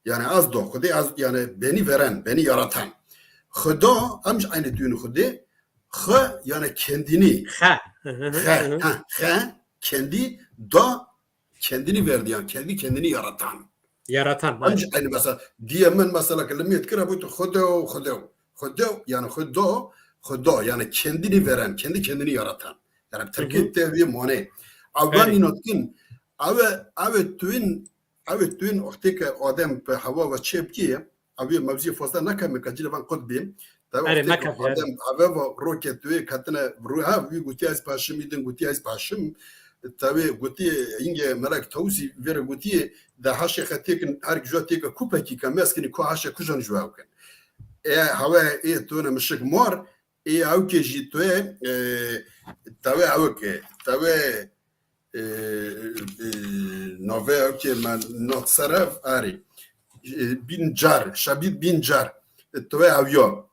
Yani ez da, Xwedê ez, yani beni veren, beni yaratan. Xuda, em ji aynı düğünü Xwedê, xwe, yani kendini. Xe. Hı hı hı Xe, hı. ha, xe, kendi, da, kendini verdi, yani kendi kendini yaratan. Yaratan, Em evet. ji aynı mesela, diye min mesela ki limiyet kira bu Xwedê, Xwedê, Xwedê, yani Xuda, Xuda, yani kendini veren, kendi kendini yaratan. Yani Hı hı. Tirkiyê te vê mane. Ew Evet. ben inatkin, ew, ew tuyên, ew tuyên wextê ke Adem bi Hewa ve çêpkiye, ew ê mevziyê fazla nekeme, ke cilê van qut bêm. Tabi Erê, wextê ke mekef, Adem yani. Eve ve roke tuyê ketine ruha, wî gotiye ez paşim, î din gotiye ez paşim. Tabi gotiye hingê Melek Tawusî vê re gotiye, de haşê xe têkin, her jua têke kupekî ke meskini ku haşê kujan jua kin. E, Hewa ê tuyne mişik mor, ê ewkê jî tu yê, e, tewê ewke, tewê, e, e, navê ewkê me nat serev, erê. E, Bîncar, Şebîd Bîncar. E, tewê ewya.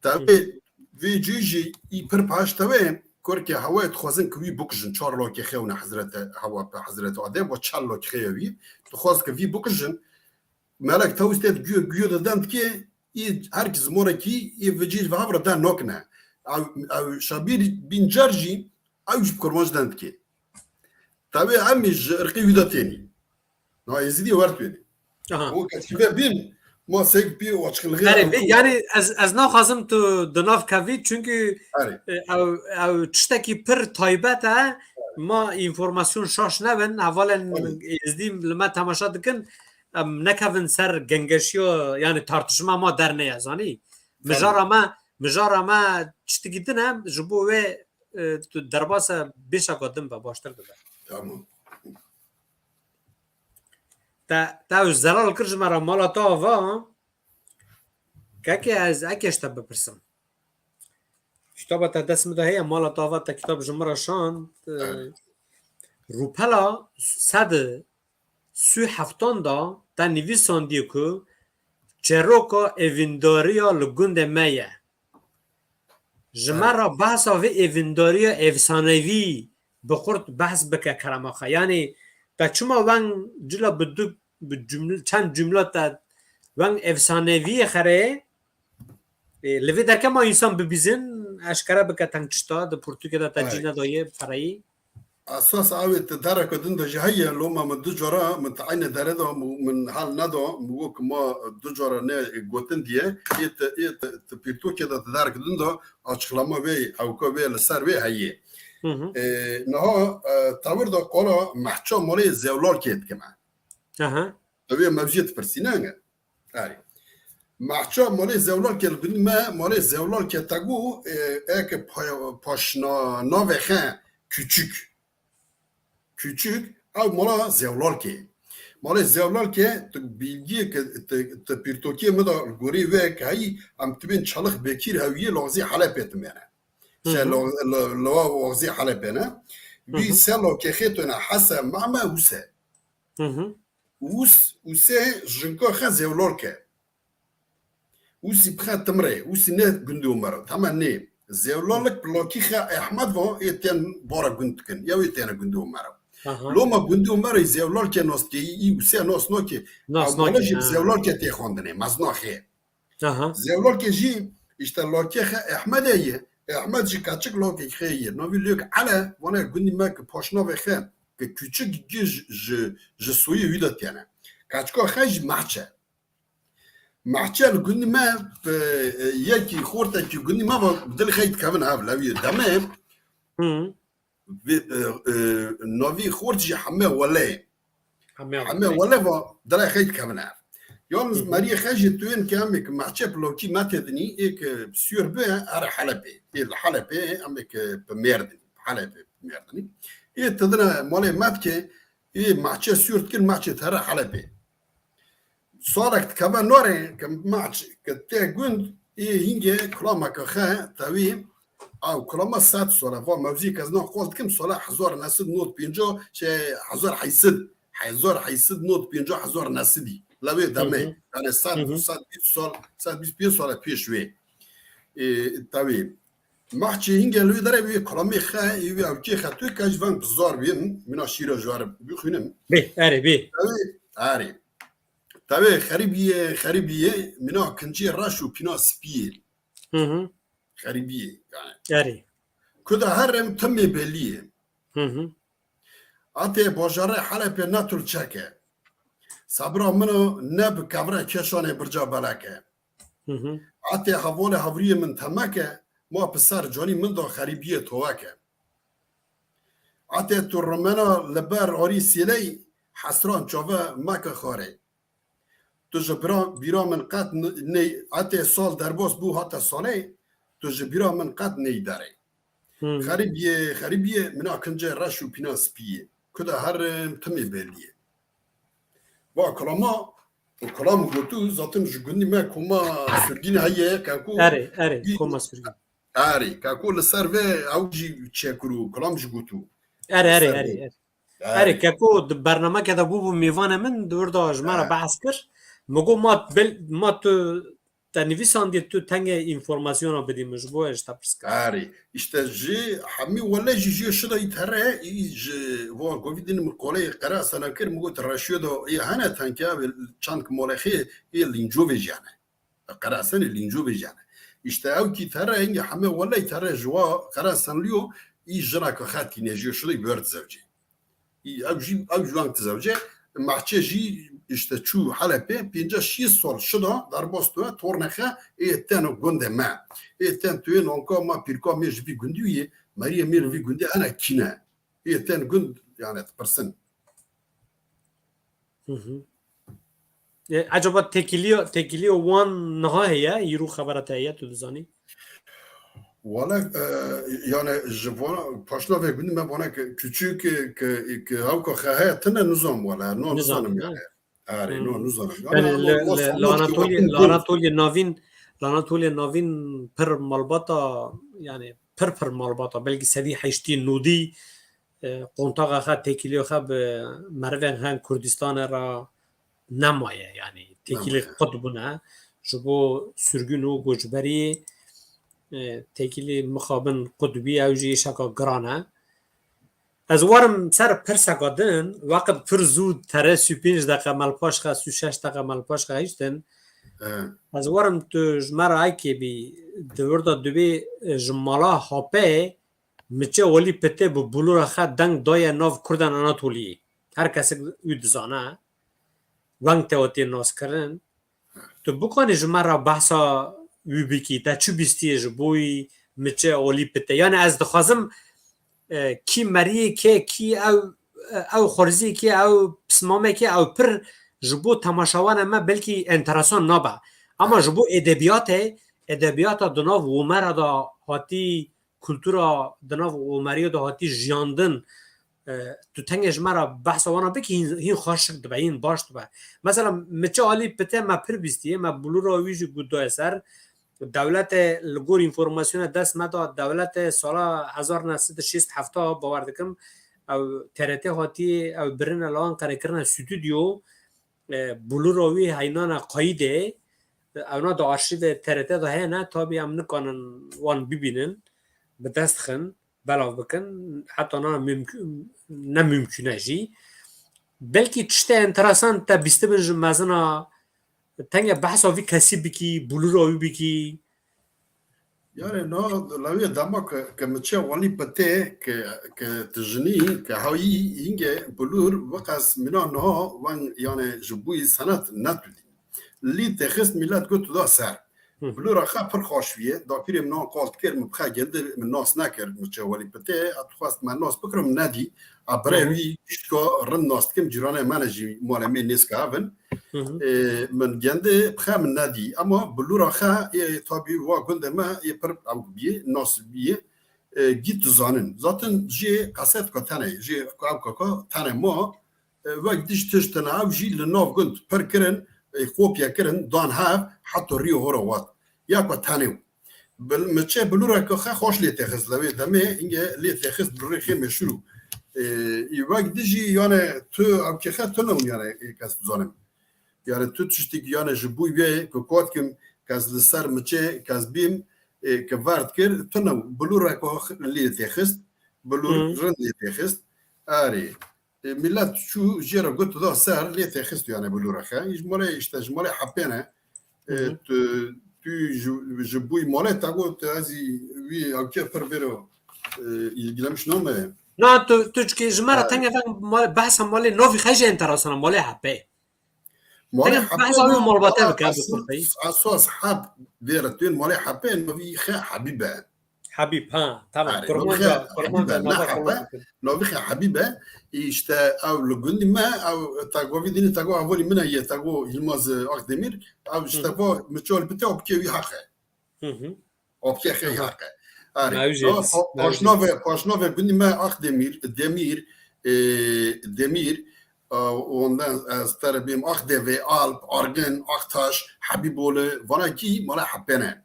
Tewê Hı. vê cî jî î pir paş tewê, kurkê Hewayê dixwazin ki wî bikujin. Çar lokê xewne Hezrete Hewa pe Hezrete Adem, ve çar lokê xeya wî. Dixwaz ki vî bikujin. Melek Tawus tê guyo, guyo de dem dike, Î her ki zimonekî, î vicî ve havre der nokine. Ew, ew Şabîr Bîncar jî ew jî bi kurmanc deng dike. Tevê em ê ji irqê wî de tênî. Na Êzidî wer tênî. Aha. O kesî ve bîn, ma sek pî û açıklığı Erê, vê, yani ez, ez naxwazim tu di nav kevî, çünkü Erê. e, ew, ew tiştekî pir taybet e. Ma informasyon şaş nebin, hevalên Erê. Êzdî li me temaşa dikin, em nekevin ser gengeşiya, yani tartışma ma derneye, zanî? Mijara me, mijara me tiştekî din e, ji bo wê, e, tu derbasa bêşeka din be, baştir dibe. Tamam. Te, te ew zelal kir ji me re, mala te ava. Kekê ez eke ji te bipirsim. Kitaba te dest min de heye, mala te ava te kitab ji min re şand. Evet. Rûpela sed û sî û heftan de te nivîsandiye ku çêroka evîndariya li gundê me ye. Ji me Evet. re behsa vê evîndariya efsanevî bi xurt behs bike kerema xwe. Yani te çima weng cila bi du, bi cumle, çend cumle te weng efsaneviyê xerê, e, li vê derke ma însan bibîzin, eşkere bike teng tişta, di pirtûkê de te cî Evet. nedaye pereyî. Esas awê ti dereke din de jî heye, loma min du cara, min ti eynê dere de, min, min hal neda, min got ki ma du cara ne gotin diye, ê ti, ê ti, ti pirtûkê de ti dereke din de açıklama wê, hewka wê li ser wê heye. Hı hı. E, niha, e, tewir de qala mehça malê Zewlalkê dikime. Aha. Ew ê mevziyê dipirsîne nge. Erê. Mehça malê Zewlalkê li gund me, malê Zewlalkê te got, e, eke pa-, paşna navê xe Küçük. Küçük, ew mala Zewlalkê. Malê Zewlalkê, tu bilgiyê ke, tu, tu pirtokiyê min de li gorî wê ke heyî, em tibên Çalık Bekir hewiyê Loxzî Helepê timêne. Hı Se hı. lo-, lo-, lowa Loxzî Helepê ne. Hı Wî hı. se lokê xê tune Hese Mame Huse. Hı hı. Us, Use jinka xe Zewlalke. Usî bi xe timrê, Usî ne gundê Omero. Tama nê. Zewlalik bi lokî xe Ehmed va, ê tên bara gund dikin. Ya wê têne gundê Omero. Aha. Loma gundê Omero Zewlalke nas dikê, î Use nas nake. Nas Ama nake, jî ha. Zewlalke tê xwendinê, mezna xê. Aha. Zewlalke jî, işte, lokê xe Ehmedê ye. Ehmed jî kaçik lokê xê ye. Navî lök Ele, vane gundî me ki paşnavê xe, ki küçük gi ji, ji, ji soyê wî de têne. Kaçika xe jî Mahçe. Mahçe li gundî me, e, e, yekî xortekî gundî me va dil xeyt kevin hev lewî demê. Hı. Vê, e, e, navî xort jî Heme Wele. Heme Heme Wele. Wele va, dilê xeyt kevin ev. Yalnız Hı hı. meriyê xe jî tu yên ke em ê ki Mehçe pilokî me têdinî, ê ki siyur bi, here Helepê. Ê li Helepê, em ê ki bi Mêrdinî, Helepê bi Mêrdinî. Ê tidine malê me dike, ê Mehçe siyur dikin, Mehçe tere Helepê. Salek dikeve norê ke maç ke tê gund, ê hingê kulameke xe tewî, ew kulama sed sole, va mevzî ke ez na qol dikim, sole hezar neh sed nod pênco, şey, hezar heyt sed, hezar heyt sed nod pênco, hezar neh sedî. Lewê demê, Hı hı. yani sed, Hı hı. sed bîst sal, sed bîst pênc sale pêş wê. Ê, tewî. Mahçê hingê li wê derê wê kulamê xe, ê wê ewkê xe tu ke ji veng bizar bî, mina şîra ji we re bixwînim. Bê, erê, bê. Tewî, erê. Tevê xerîbiyê, xerîbiyê, mina kincê reş û pîna spiyê. Hı hı. Xerîbiyê, yani. Erê. Ku da herim timê beliyê. Hı hı. Atê bajarê Helepê ne tulçeke. Sabira mino ne bi kevre keşanê birca beleke. Hı hı. Atê hevalê hevriyê min temeke, ma bi ser canî min da xerîbiyê toweke. Atê tu rimena li ber arî sêley, hesran çave meke xarê. Tu ji bira, bîra min qet n-, ney, etê sal derbas bû hate salê, tu ji bîra min qet ney derê. Hmm. Xerîbiyê, xerîbiyê, mina kincê reş û pîna spî ye. Ku de herim timê belî ye. Va kilama, û kilam gotu, zaten ji gundî me koma Surgîn heye, keko. Erê, erê, koma Surgîn. Erê, keko li ser vê ew jî çêkir û kilam jî gotu. Erê, erê, erê, erê. Erê, keko di bernameke de bûbû mêvanê min, di wir de ji me re behs kir. Min got, ma bil-, ma tu te nivîsandiye, tu tengê înformasyona bidî min, ji bo ez ji te pirs kir. Erê, îşte ji hemî wele jî jê şida î tere, î ji wan govîdin min qolê qera sena kir, min got reşiyo de ê hene tenke, çand ki molexê ê Lîncovê jî hene. Qerasenê Lîncovê jî hene. Îşte ew kî tere hingê hemê weley tere ji wa qere senliyo, î jineke xetîne jî şidî wer dizewcê. Î ew jî, ew ji wan dizewcê. Mehçe jî îşte çû Helepê, pêncî şêst sal şida derbas dibe, tornexe ê ten gundê me. Ê ten tuyên onka ma pîrka me ji vî gundî yê, meriyê me li vî gundî hene kîne. Ê ten gund yani dipirsin. Hı hı. E, acaba têkiliya, têkiliya wan niha heye? Îro xebera te heye, tu dizanî? Wala, e, yani ji vana paşna vê gundî me vana ki küçük ki, ki, ki hawka xehe tine nizam wala, no nizanim yani. Erê, no nizanim. Yani li Anatoliye, li Anatoliye Navîn, li Anatoliye Navîn pir malbata, yani pir pir malbata, belkî sedî heştî nodî e, qontaxa xe, têkiliya xe bi merivên hen Kurdistanê re nemaye. Yani têkilî qut bûne. Ji bo sirgûn û koçberî e, têkilî mixabin qut bî, ew jî îşeka giran e. Ez werim ser pirseka din, weqt pir zû tere sî pênc deqe melpaş xe, sî şeş deqe melpaş xe hiştin. Ez werim tu ji me re ekê bî, di wir de dibê e, ji mala Hapeyê Miçe Walî Pitê bi bulûra xe deng daye nav Kurdan Anatoliyê. Her kesek wî dizane. Weng te wetê naskirin. Tu bikanî ji me re behsa wî bikî. Te çi bîstiye ji bo wî Miçe Walî Pitê? Yani ez dixwazim e, kî meriyê kê, kî ew, ew xwerziyê kê, ew pismamê kê, ew pir ji bo temaşevanê me belkî enteresan nabe. Ama ji bo edebiyatê, edebiyata di nav Omera de hatî kultura di nav Omeriya de hatî jiyandin, e, tu tengê ji me re behsa wana bikî, hîn, hîn xweşik dibe, hîn baş dibe. Mesela Miçe Alî Pite me pir bîstiye, me bulûra wî jî got daye ser. Dewlete li gor înformasyona dest me da, dewlete sala hezar neh sed û şêst hefta bawer dikim, ew T R T hatiye, ew birine li Anqere kirine stûdyo, e, bulûra wî heynane qayîdê, ewna di arşîvê T R T de hene, tabî em nikanin wan bibînin, bi dest xin, belav bikin, heta na mimkû-, ne mimkûn e jî. Belkî tiştê enteresan te bîstibin ji mezina, tenge behsa vî kesî bikî, bulûra wî bikî. Yani no lawî dema ke, ke Miçe Walî Pitê ke, ke tijinî, ke hawî hînge bulûr, weqas mîna niha wan yani ji bo wî senet netudî. Lî texist, milet got tu da ser. Bilûra xe pir xweş bîye. Dapîrê min an qal dikir, min bi xe gindi, min nas nekir, Miçe Walî Pitê. Hat xwest me nas bikirim, nedî. A birê wî piştka rind nas dikim, cîranê me ne jî malê me nêzke hev in. Ê, min gindi, bi xe min nedî. Ama bilûra xe, ê, tabî wa gundê me, ê, pir ew bîye, nas bîye. Ê, gît dizanin. Zaten jê qesetka tenê, jê ew kaka tenê ma, e, wek dij tişt tine ew jî li nav gund pir kirin, e, kopya kirin, dan hev, heta rîyo hora wat. Ya ku tenê. Bil-, Miçe bilûreke xe xweş lê texist, lewê demê, inge lê texist bi rêxê meşhur û, e, î wek dijî, yani tu ew kê xe tune û yani, e, kes dizanim. Yani tu tiştik yani ji bûy wê ku kot kim kes li ser Miçe kes bîm, e, ke verd kir, tune bilûreke lê texist, bilûr rind lê texist. Erê. E, milet çû jê re got da ser lê texist yani bilûra xe. Ji malê işte ji malê hepê ne. E, tu, tu ji, ji bûy malê te got ez wî ewkê pir vêro, e, ilgilenmiş name. Na tu, tu çikê ji me re tenge veng malê, behsa malê novî xe jî enteresan e, malê hepê. Malê hepê behsa wî malbata bike, esas hep vêre tuyên malê hepê novî xe Hebîbe. Habib, ha, tamam. Kurmanca, kurmanca, navê xwe kurmanca. Navê xwe Habib e. Îşte ew li gundî me, ew tagovî dînî tago hevalî min e, yê tago Yilmaz, e, Akdemir. Ew işte va Miçol bite, opkê wî haq e. Opkê xê haq e. Arê. Paşnavê, paşnavê gundî me Akdemir, Demir, e, Demir, e, ondan ez tere bêm Akdeve, Alp, Argin, Aktaş, Habiboli, vana kî mala hepê ne.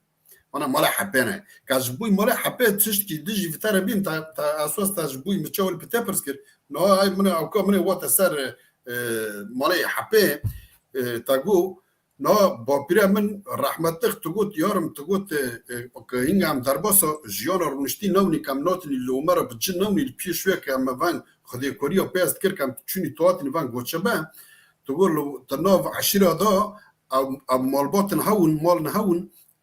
Vana mala hepê ne. Ka ji bûy mala hepê tiştkî dijî vitara bîn ta, ta esas ta ji bûy Miçe Walî Pite pirs kir. No ay min ewka min wate ser, e, malê hepê, e, ta got, no bapîre min rehmetlik tu got, yarim tu got, e, e, ke hinga em derbasa jiyana rûniştî newinî, ke em natinî li Omera bi cin newinî, li pêş wê ke em veng xwedêkoriya pê ez dikir ke em çûnî tu hatinî veng goçebe, tu got li, tu nav eşîra da, ew, ew malbatin hewin, malin hewin,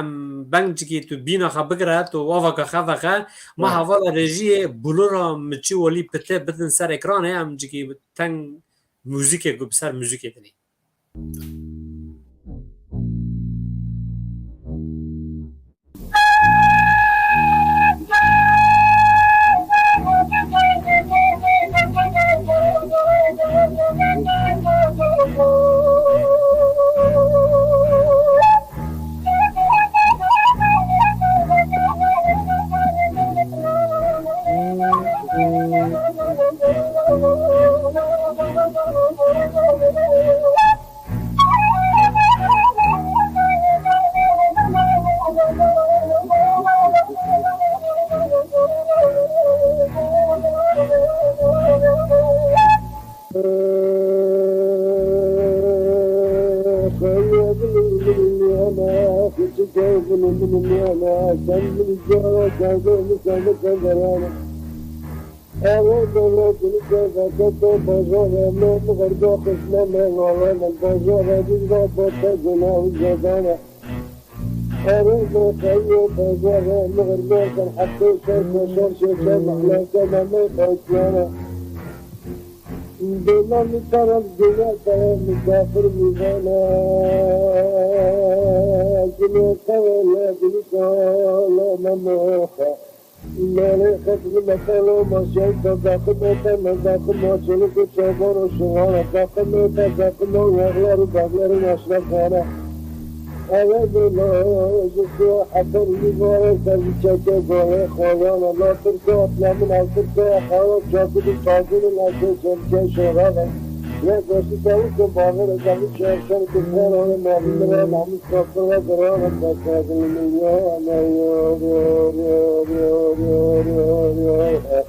em beng cikî tu bîna xwe bigire, tu avaka xwe vexe, ma hevala rejiyê bulura miçî welî pitê bidin ser ekranê, em cikî teng muzîkê ku bi ser muzîkê dinê. Eve bela, ji ku hefer wî vare, ser wî çeke gole, xwayana la Tirka, atla min ev Tirka, xawa çaku di çaku di nase çemke şerava. Ya goştu tavuk ku bavere, tavuk şerşer ku xwara ve mavî mira, namus kaptırma zırava, kaptırma zırava, yo, yo, yo, yo, yo, yo, yo, yo, yo, yo, yo.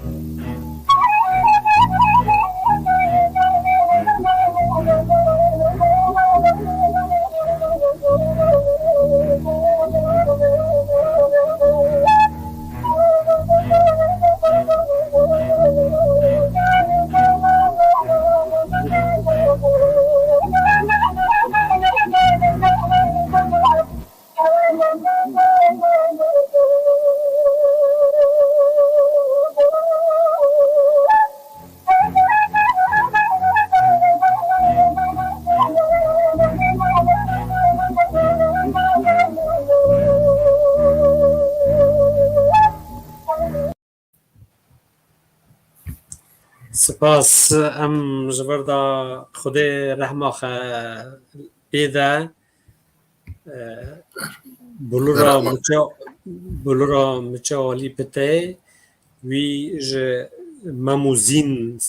Spas, em ji vir de Xwedê rehma xwe pê de. Bulura Miçe, Bulura Miçe Alî Pitey, wî ji Mem û Zîn,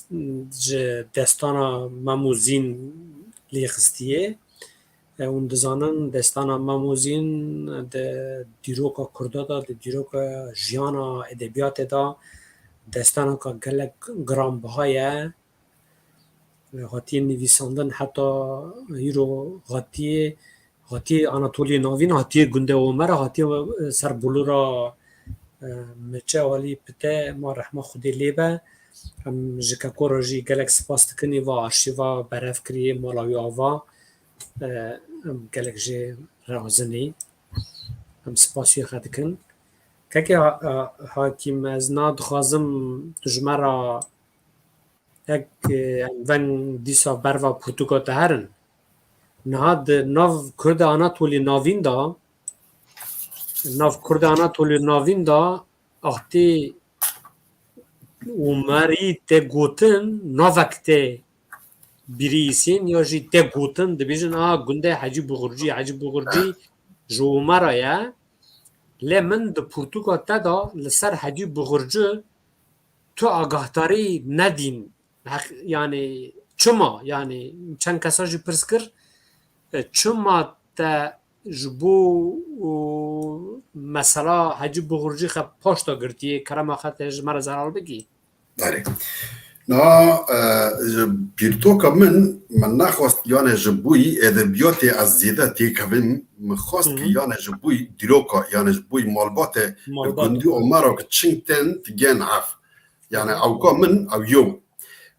ji destana Mem û Zîn lê xistiye. Hûn dizanin, destana Mem û Zîn di dîroka Kurda de, di dîroka jiyana edebiyatê de, destanaka gelek giranbiha ye. Hatiye nivîsandin, heta îro hatiye, hatiye Anatoliyê Navîn, hatiye gundê Omera, hatiye, e, ser Bulura, e, Miçe Alî Pite, ma rehma Xwedê lê be. Em ji Keko re jî gelek spas dikin, va arşîva berev kiriye, mala wî ava. E, em gelek jê razin ê. Em spasiyê xwe dikin. Keke Ha-, Ha-, Hakîm, ez na dixwazim tu ji me re Ek, e, em veng dîsa berva pirtûka te herin. Niha di nav Kurdê Anatolî Navîn de, nav Kurdê Anatolî Navîn de ahtê Omerî tê gotin, navek tê bîrî îsîn ya jî tê gotin, dibêjin, a, gundê Hecî Buxurcî, Hecî Buxurcî ji Omera ye. Lê min di pirtûka te de li ser Hecî Buxurcî tu agahdarî nedîn. Heq-, yanî çima? Yanî çend kesa jî pirs kir, e, çima te ji bo, û, mesela Hecî Buxurcî xe paş de girtiye, kerema xe te ji me re zeral bikî? Belê. Na, e, ji pîrtoka min, min nexwest, yanî ji bo yî edebiyatê ez zêde têkevim, min xwest ki, Hı hı. yanî ji bo yî dîroka, yanî ji bo yî malbatê, Malbat. gundî Omera ki çing tên, ti gen ev. Yani ewka min ew yew.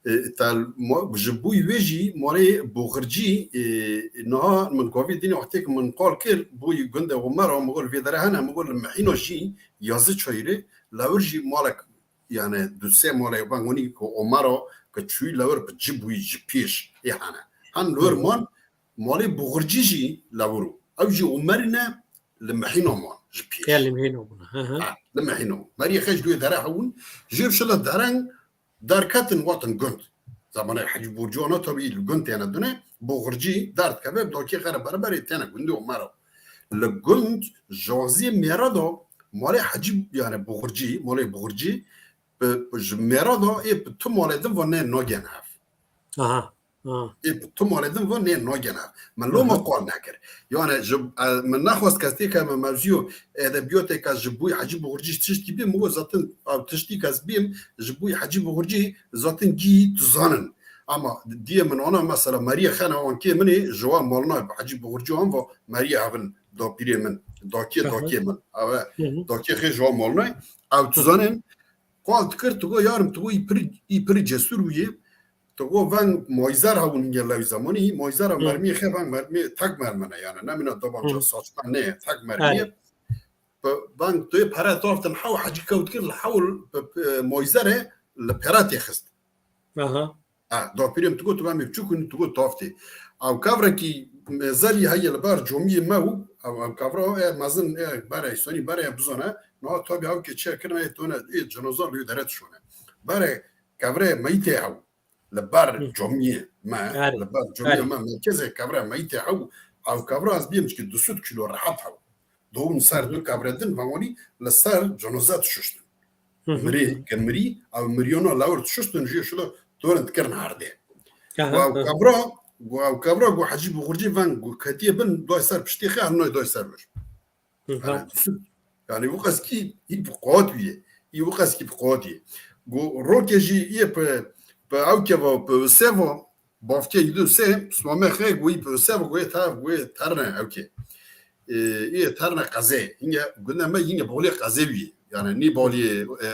E, tel mo-, ji bo wê jî malê Boxircî, e, niha min govî dînê wextê ki min qal kir, bo gundê Omera, min got vê dere hene, min got li Mihîna jî yazî çayirê, lewir jî malek, yani du sê malê ben gonî ku Omera ki çûyî lewir bi ci bûyî ji pêş ê hene. Hen li wir Hı. man malê Boxircî jî lewir û. Ew jî Omerî ne, li Mihîna man ji pêş. Ya li Mihîna bûne. Hı hı. Ha, li Mihîna. Meriyê xeş duê dere hewin. Jê şila dereng derketin watin gund. Zamanê Hecî Burcu ana tabii li gund têne dune. Boxircî derdikeve, dakê xere bereberê têne gundê Omera. Li gund jaziyê mêra da malê Hecî, yani Boxircî, malê Boxircî, bi, bi ji mêra da ê bi tu malê din va nê nagên hev. Aha. Ha. Ê bi tu malê din va nê nagên hev. Min loma Aha. qal nekir. Yani ji, e, min nexwest kes têke me mevziyo edebiyotê ke ji bûyî Hecî Buxurcî tiştî bî, min got zaten ew tiştî kes bîm, ji bûyî Hecî Buxurcî zaten gî tu zanin. Ama diye min ana mesela Meriyê xene ankê min ê ji wan malna Hecî Buxurcî an va Meriyê hevin dapîrê min, dakê Aha. dakê min. Ewe Hı hı. dakê xê ji wan malna. Ew tu Hı. zanin, qal dikir, tu go yarim, tu go î pir, î pir cesur bûye. Tu go veng mayzer hewin gelewî zamanî, mayzer a Hı. mermiyê xe veng mermiyê tek mermine yani. Nemîna dabanca Hı. saçma ne, tek mermiyê. Evet. Bi veng tu yê pere taftin hew hecî kewt kir, li hewl bi, bi, mayzerê li pere tê xist. Aha. Ha, dapîrê min tu got, tu ben biçûk in, tu got taftê. Ew kevrekî mezelî heye li ber comiyê me û ew, ew kevra e mezin e berê, sonî berê bizane. Niha tabii ew ke çê kirine, e tone, e cenaza li dere dişone. Berê kevre meytê hew. Li ber Hı. comiyê me, Erê. li ber comiyê Erê. me, merkezê kevre meytê hew. Ew kevra ez biyêm çikî du sed kilo rehet hew. Dowin ser du kevre din, van wanî li ser cenoze dişuştin. Mirî, ke mirî, ew miryona lawir dişuştin, jê şilo torin dikirin herdê. Aha, Û ew aha. kevra, û ew kevra û Hecî Buxurcî van û ketiye bin, doy ser piştî xê, hemnoy doy ser vir. Hı, Yani, tamam. Yani, bu qas ki, î bi qawet bîye. Î bu qas ki bi qawet bîye. Gu rokê jî, î pe, pe ew keva, pe sevo, bafkê î du se, pismame xê, gu î pe sevo, gu î ta, gu î terne, ew ke. E, î terne qezê. Yine, gune me yine bolê qezê bîye. Yani, nî bolê, e,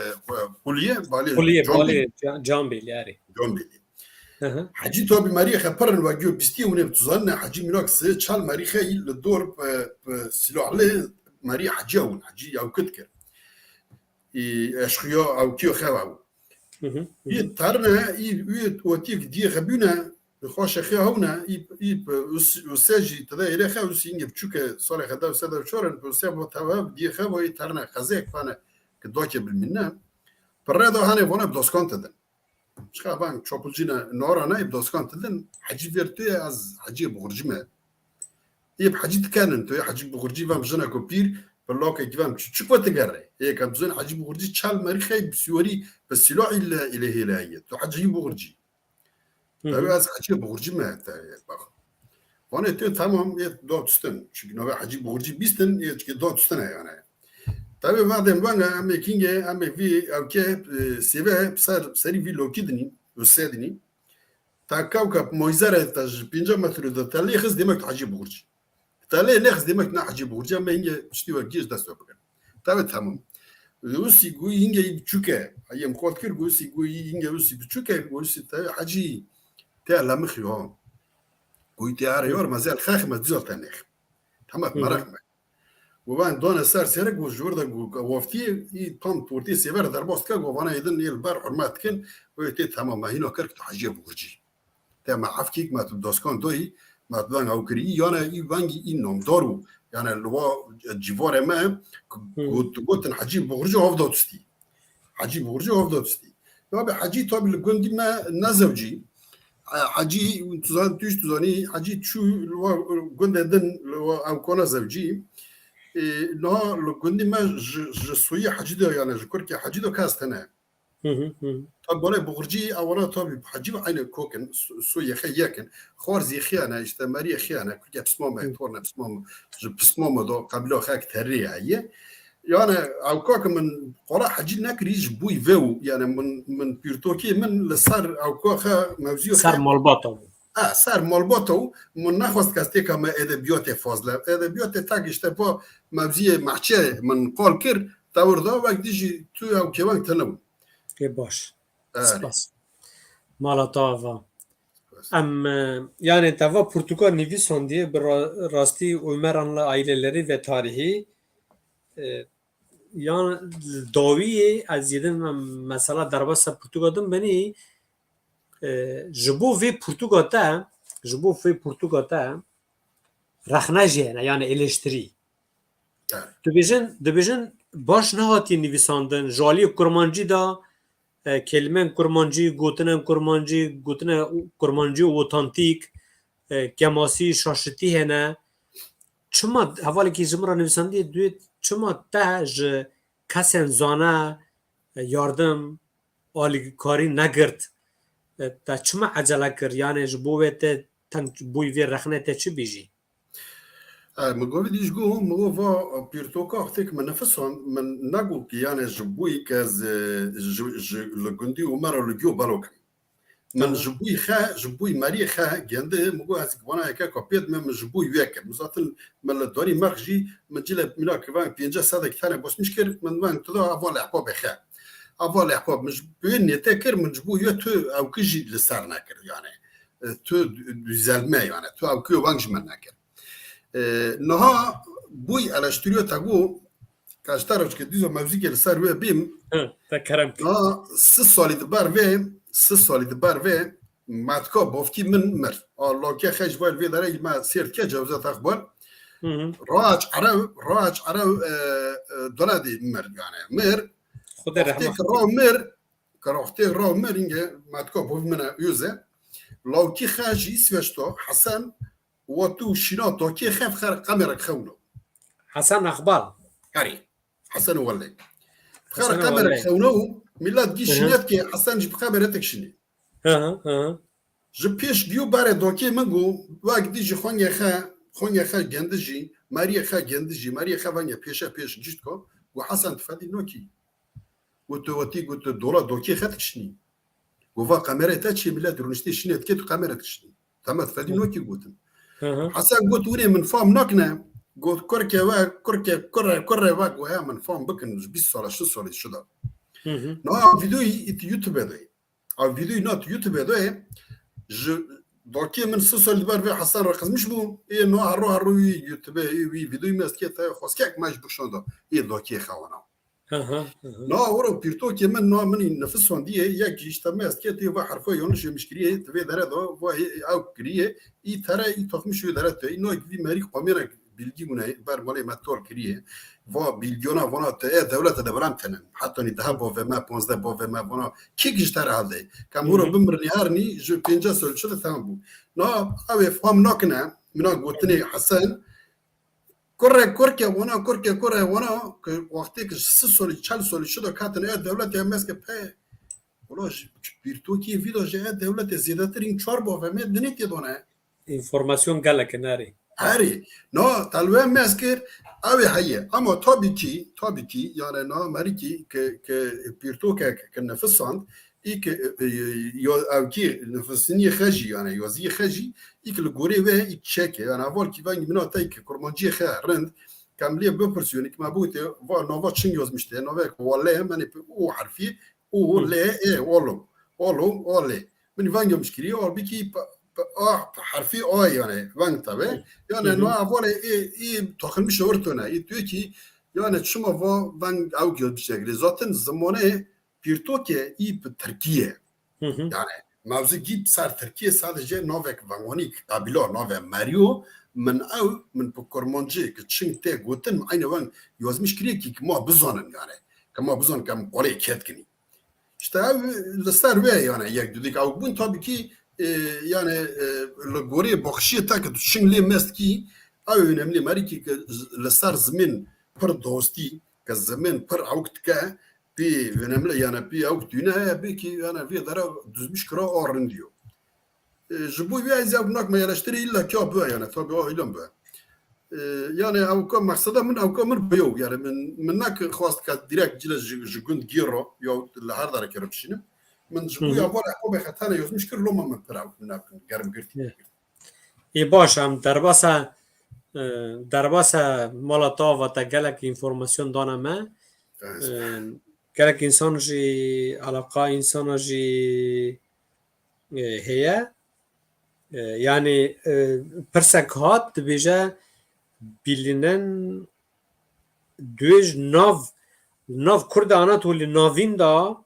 kuliye, bolê Kuliye, can bîye. Bolê can, can bîye, yani. Can bîye. Hı hı. Hecî tabî merî xe pirin ve giyo bîstî hûnê bi tuzanine Hecî Mînak si çal merî xe yî li dor bi, bi silahli merî Hecî hûn, Hecî yawkit kir. Î eşqiyo awkiyo xe ve. Hı hı, hı hı. Yê tarine, î, î otiyek diyê xe bîne, xweşe xe hewne, î, î, us-, use jî tede êrê xe, us yîngê biçûke salê xe dev se dev çor in, use bo teve diyê xe bo î tarine qezek fane ki dokê bilmîne. Pirre da hane vone bi doskan te din. Çiqa van çopulcîne nora nayê bi doskan tu din, Hecî vêr tu ye, ez Hecî Buxurcî me. Yê bi Hecî dikenin tu, Hecî Buxurcî van jineko pîr, bi lokekî van çi, çi ku tigere. Yê ke bizin Hecî Buxurcî çal merî xey bi siyorî, bi silahî le ilehî le ye. Tu Hecî Buxurcî. Hı hı. Tabii ez Hecî Buxurcî me, tabii, bak. Vanê tu tamam, yê dot üstün. Çünkü nove Hecî Buxurcî bîstin, yê çünkü dot üstüne yani. Tabii madem vanga, em ê kîngê, em ê vî ewke, e, sêve ser, serî vî lokî dinî, û se dinî. Ta kawka moyzere ta ji pênca metre de ta lê xiz demek Hecî Buxurcî. Ta lê nexis demek ne Hecî Buxurcî, em ê hingê piştî we gêj dest we bikin. Tabii tamam. Usî guyî hingê biçûke. Hayê em qot kir, gusî guyî hingê usî biçûke, gusî tabii Hecî te lemixî ha. Guyî te are yor, mezel xex me dizal te nêx. Tamam, Hı hı. meraq me. Û van done ser sêrek û ji wir de gu-, gu-, weftî, î tam tortî sêver derbas dike, gu vana êdin yê li ber hurmet dikin, û yê tê tamam, me hîna kir ki tu Hecî Buxurcî. Te me efkîk, me tu doskan doyî, me tu veng ew kirî, î yane î vengî î namdar û, yane li wa cîvarê me, Hı. got-, gotin Hecî Buxurcî havda tustî. Hecî Buxurcî havda tustî. Ya be Hecî tabi li gundî me nezewcî. E, Hecî, tu zan-, tu jî tu zanî, Hecî çû li wa gundê din, li wa ew kona zewcî. E, niha li gundî me ji, ji soyî Hecî de, yani ji kurkê Hecî de kes tene. Hı hı, hı hı. Tabi bale Buxurcî, ewana tabi Hecî ve aynı kokin, so-, soyê xe yekin. Xwar zî xiyane, işte meriyê xiyane, kurkê pismame, Hı. torne pismame, ji pismame do, kabîla xek terî ye. Yani, ew ka ki min qala Hecî nekirî ji bûyî vê û, yani min, min pîrtokê min li ser ew ka xe mewzûyê Ser xe malbata bû. Ha, ser malbata û min nexwest kes têka me edebiyatê fazle. Edebiyatê tak işte pa mewziyê mehçe min qal kir, tewir da wek dijî tu ew kêweng tene bû. Ê baş. Erê. Spas. Mala te ava. Spas. Em, e, yani te va pirtûka nivîsandiye bi ra-, rastî Umeranlı aileleri ve tarihi, e, yan dawiyê ez yedin em mesela derbasa pirtûka din benî, e, ji bo vê pirtûka te, ji bo vê pirtûka te rexne jî hene, yani eleştirî. Evet. Dibêjin, dibêjin baş nehatiye nivîsandin, ji aliyê kurmancî de, e, kelîmên kurmancî, gotinên kurmancî, gotinên kurmancî û otantîk, e, kemasî, şaşitî hene. Çima hevalekî ji min re nivîsandiye, duyê çima te ji kesên zane, e, yardim, alîkarî negirt? E, te çima ecele kir? Yani ji bo wê te teng bûyî vê rexnê te çi bêjî? E, min govî dî ji go, min go va pîrtoka wextê ki min nifisand, min negot ki yani ji bûyî ke ez, e, ji, ji, li gundî û me re li giyo belo kim. Min Aha. ji bûyî xe, ji bûyî meriyê xe gendi, min go ez vana yeke ka pêt me, min ji bûyî wê kir. Min zaten min li darî merx jî, min cî le mîna ki veng pênceh sedek tene bosmîş kir, min veng tu da ava lehpa bê xe. Ava lehpa min ji bûyî nête kir, min ji bûyî wê tu ew ki jî li ser nekir yani. E, tu düzeltme yani. Tu ew ki veng ji min nekir. E, niha bûyî eleştiriyo te go, Kaştaroçke dîzo mewzîkê li ser wê bîm. Hı, te kerem kir. Niha sî salî di ber vê, sî salî di ber vê, matka bofkî min mir. A, lokê xej val vê dere me sêr dike Cevzet Akbar. Hı hı. Raç Erew, Raç Erew, e, e, donedî mir yani. Mir. Xwedê Wextê rehmet ki raw mir, ki wextê raw mir inge matka bov min e, Öze. Lawkî xe ji Îsveç to, Hesen, Wa tu şîna tokê xef xer qemerek xewno. Hesen Aqbal. Herî. Hesen Welley. Xer qemerek xewno û millet gî şînet ke Hesen jî bi qemeretek şînê. Hı hı hı. Ji pêş giyo barê dokê min got, wek dî jî xwengê xe, xwengê xe gendi jî, meriyê xe gendi jî, meriyê xe venge pêşe pêş gişt ko, got Hesen tu fedî nokî. Got tu wetî got tu dola dokê xe dikişinî. Got va qemerê te çi millet rûniştê şînê dike tu qemerê dikişinî. Te me tu fedî nokî gotin. Hesen got wîrê min fam nakine. Got kurke we, kurke, kurre, kurre we, got he min fam bikin, ji bîst sala, şil salî şida. Na videoyî ît YouTube de. Ev vîdeoyî na tu YouTube de ye. Ji dokê min sê sal li ber vê Hesen re qizmiş bû. Ê no herro herro wî YouTube ê wî vîdeoyî me ez dikê te xweskek me ji bikşanda. Ê dokê xewana. Na wiro pîrtokê min na minî nifisandiyê yek ji te me ez dikê tê va herfa yanlış yemiş kiriye, ti vê dere de va ew kiriye. Î tere î toxmiş wê dere te. Î no vî merî qomêrek bilgî bûne ber malê me tor kiriye. Va bilgiyona vana te e dewlete de biram tenin. Hetanî deha bavê me, panzdeh bavê me vana kî ji te re hevde. Kam hûro bimirinî hernî ji pênceh sal çi de temam bû. Na ew ê fam nakine, mina gotinê Hesen, kurre kurke vana, kurke kurre vana, ki wextê ki sî solî, çel solî çi de katin e dewlete em meske pe. Wala ji pîrtokî vî de ji e dewlete zêdetir in çar bavê me dinê tê dane. Înformasyon gelek in erê. Erê. No, telwe mez kir, ew ê heye. Ama tabii ki, tabii ki, yani na merikî ke, ke pîrtokek ke nefisand, î ke, e, e, yo, ew ki nefisiniye xejî, yani yozî xejî, î ke li gorê ve î çeke. Yani heval ki veng mina tay ke kurmancî xe rind, kem lê bipirsiyon, î ke me bûte, va nava çin yozmişte, nava ke wale, yani o harfi, O, L, E, olo. Olo, ole. Min veng yemiş kiriye, halbûkî p-, p-, a, p-, herfê A yani, veng tabi. Yani, no, avale, e, e, takılmış ortona. E, diyor ki, yani, çima va veng ew ki yemiş kiriye. Zaten zimanê pîrtokê î bi Tirkî ye. Yani, mevzu gî ser Tirkî ye, sadece navek vengonî, kabîla, nave Merî yo, min ew, min bi kurmancî, ki çing tê gotin, min eyni veng yazmiş kiriye ki, ki ma bizanin yani. Ki ma bizanin ki em qolê kêt kinî. İşte ev li ser wê yani yek dudik ew bûn tabii ki, e, yani, e, li gorî baxşiyê te ki tu çing lê mest kî, ew önemli merî ki, ki li ser zimên pir dostî, ki zimên pir ewk dike, pê önemli yani pê ewk dûne heye bê ki yani vê dere duzmiş kira a rindiyo. E, ji bo wê ez ev nak me eleştirî illa kya bû yani tabii o öyle bû. E, yani ew ka meqseda min ew ka min biyo yani min, min nak xwast ka direkt cile ji, ji gund giro ya li her dere kere bişînim. Min ji bo ya var eqo be xetane yozmiş kir loma min pir ew min ev germ girtî. Ê baş em derbasa, e, derbasa mala te ava te gelek înformasyon dana me. E, gelek însan jî, alaqa însana jî, e, heye. E, yani, e, pirsek hat dibêje bilinen duêj nav, nav Kurda Anatolî navîn da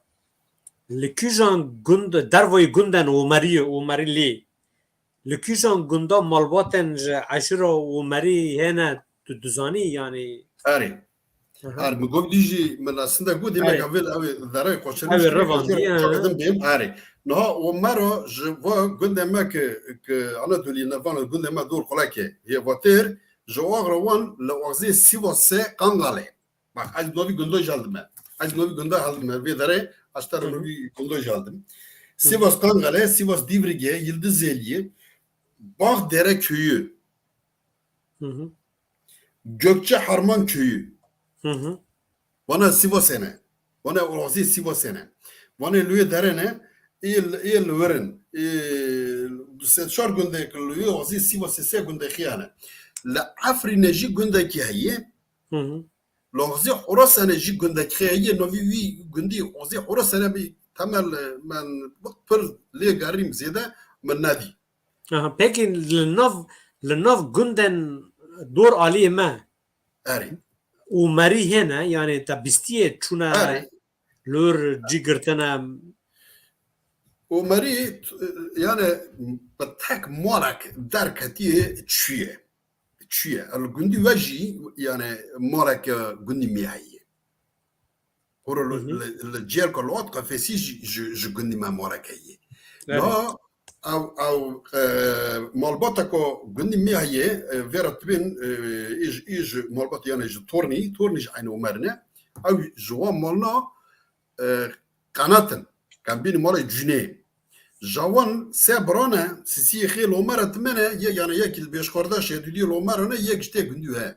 li kîjan gund, dervayî gunden Omerî, Omerî lê. Li kîjan gunda malbatên ji eşîra Omerî hene tu dizanî yani? Erê. Her mi got dijî min aslında got demek ev ev zerayê qoçermiş. Ev revandî, çakadin bêm. Erê. Niha Omero ji va gundê me ki, ki Anadolî ne van gundê me dor qulakê. Yê vatir ji Agra wan li axzê Sivasê Qangalê. Bak, ez novî gundoj aldime. Ez novî gundoj aldime. Vê derê ez te novî gundoj aldim. Sivas Qangale, Sivas Dîvrige, Yıldızeliye, Bağdere köyü, Gökçe Harman köyü. Vana Sivasene. Vana orazî Sivasene. Vana lüye derene. Il, il verin. Il, du se çar gundek lüye orazî Sivasê se gundek yani. La Afrine jî gundekî heye. Loxzê Horasanê jî gundekî heye, navî wî gundî Oxzê Horasanê bî temel, e, men pir lê gerîm zêde min nedî. Aha, pekî li nav, li nav gunden dor aliyê me Erê. Û merî hêne, yani te bistiyê çûne Erê. Lor cî girtine. Omerî, yani bi tek malek derketiye çûye. Çûye. Li gundî we jî, yani maleke gundî me heye. Horo li, li, li cêrka li ot qefesî ji, ji, ji gundî me maleke ye. Evet. Ya, Ew, ew, e, malbata ku gundî me heye, e, vera dibên, e, î ji, î ji malbata, yani ji Tornî, Tornî ji Eynî Omer ne. Ew ji wan malna, e, qenatin. Kembînî malê cûnê. Jawan se birane, sisiyê xê Lomera dimene, ye, yani yekî li Bêşxorda Şedûdî Lomera ne, yek ji tê gundî he.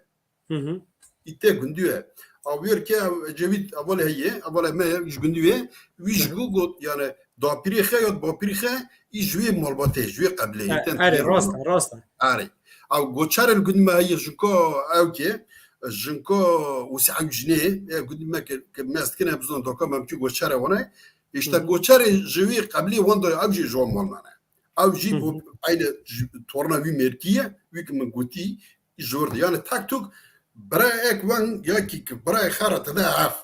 Hı hı. Î tê gundî ye. Awêr ke ev Ecevît, evalê heye, evalê me ye, ji gundî ye. Wî ji Hı hı. ku got, yani, dapîrê xe ya bapîrê xe, î ji wê malbatê, ji wê qebileyê, Ha, ten erê, tirê rast e, rast e. Erê. Ew goçerê li gundî me heye, jinko ew ke, jinko wisa ew jinê, e, gundî me ke, ke mest kine, bizon doka me ki goçerê wane. Îşte Hı hı. goçerê ji wê qebilê wan da ew jî ji wan malnane. Ew jî Hı hı. bo eyle ji torna wî mêrkî ye, wî ki min gotî, jor de. Yani tek tuk birayek wen ya ki, ki birayê xera te de ev.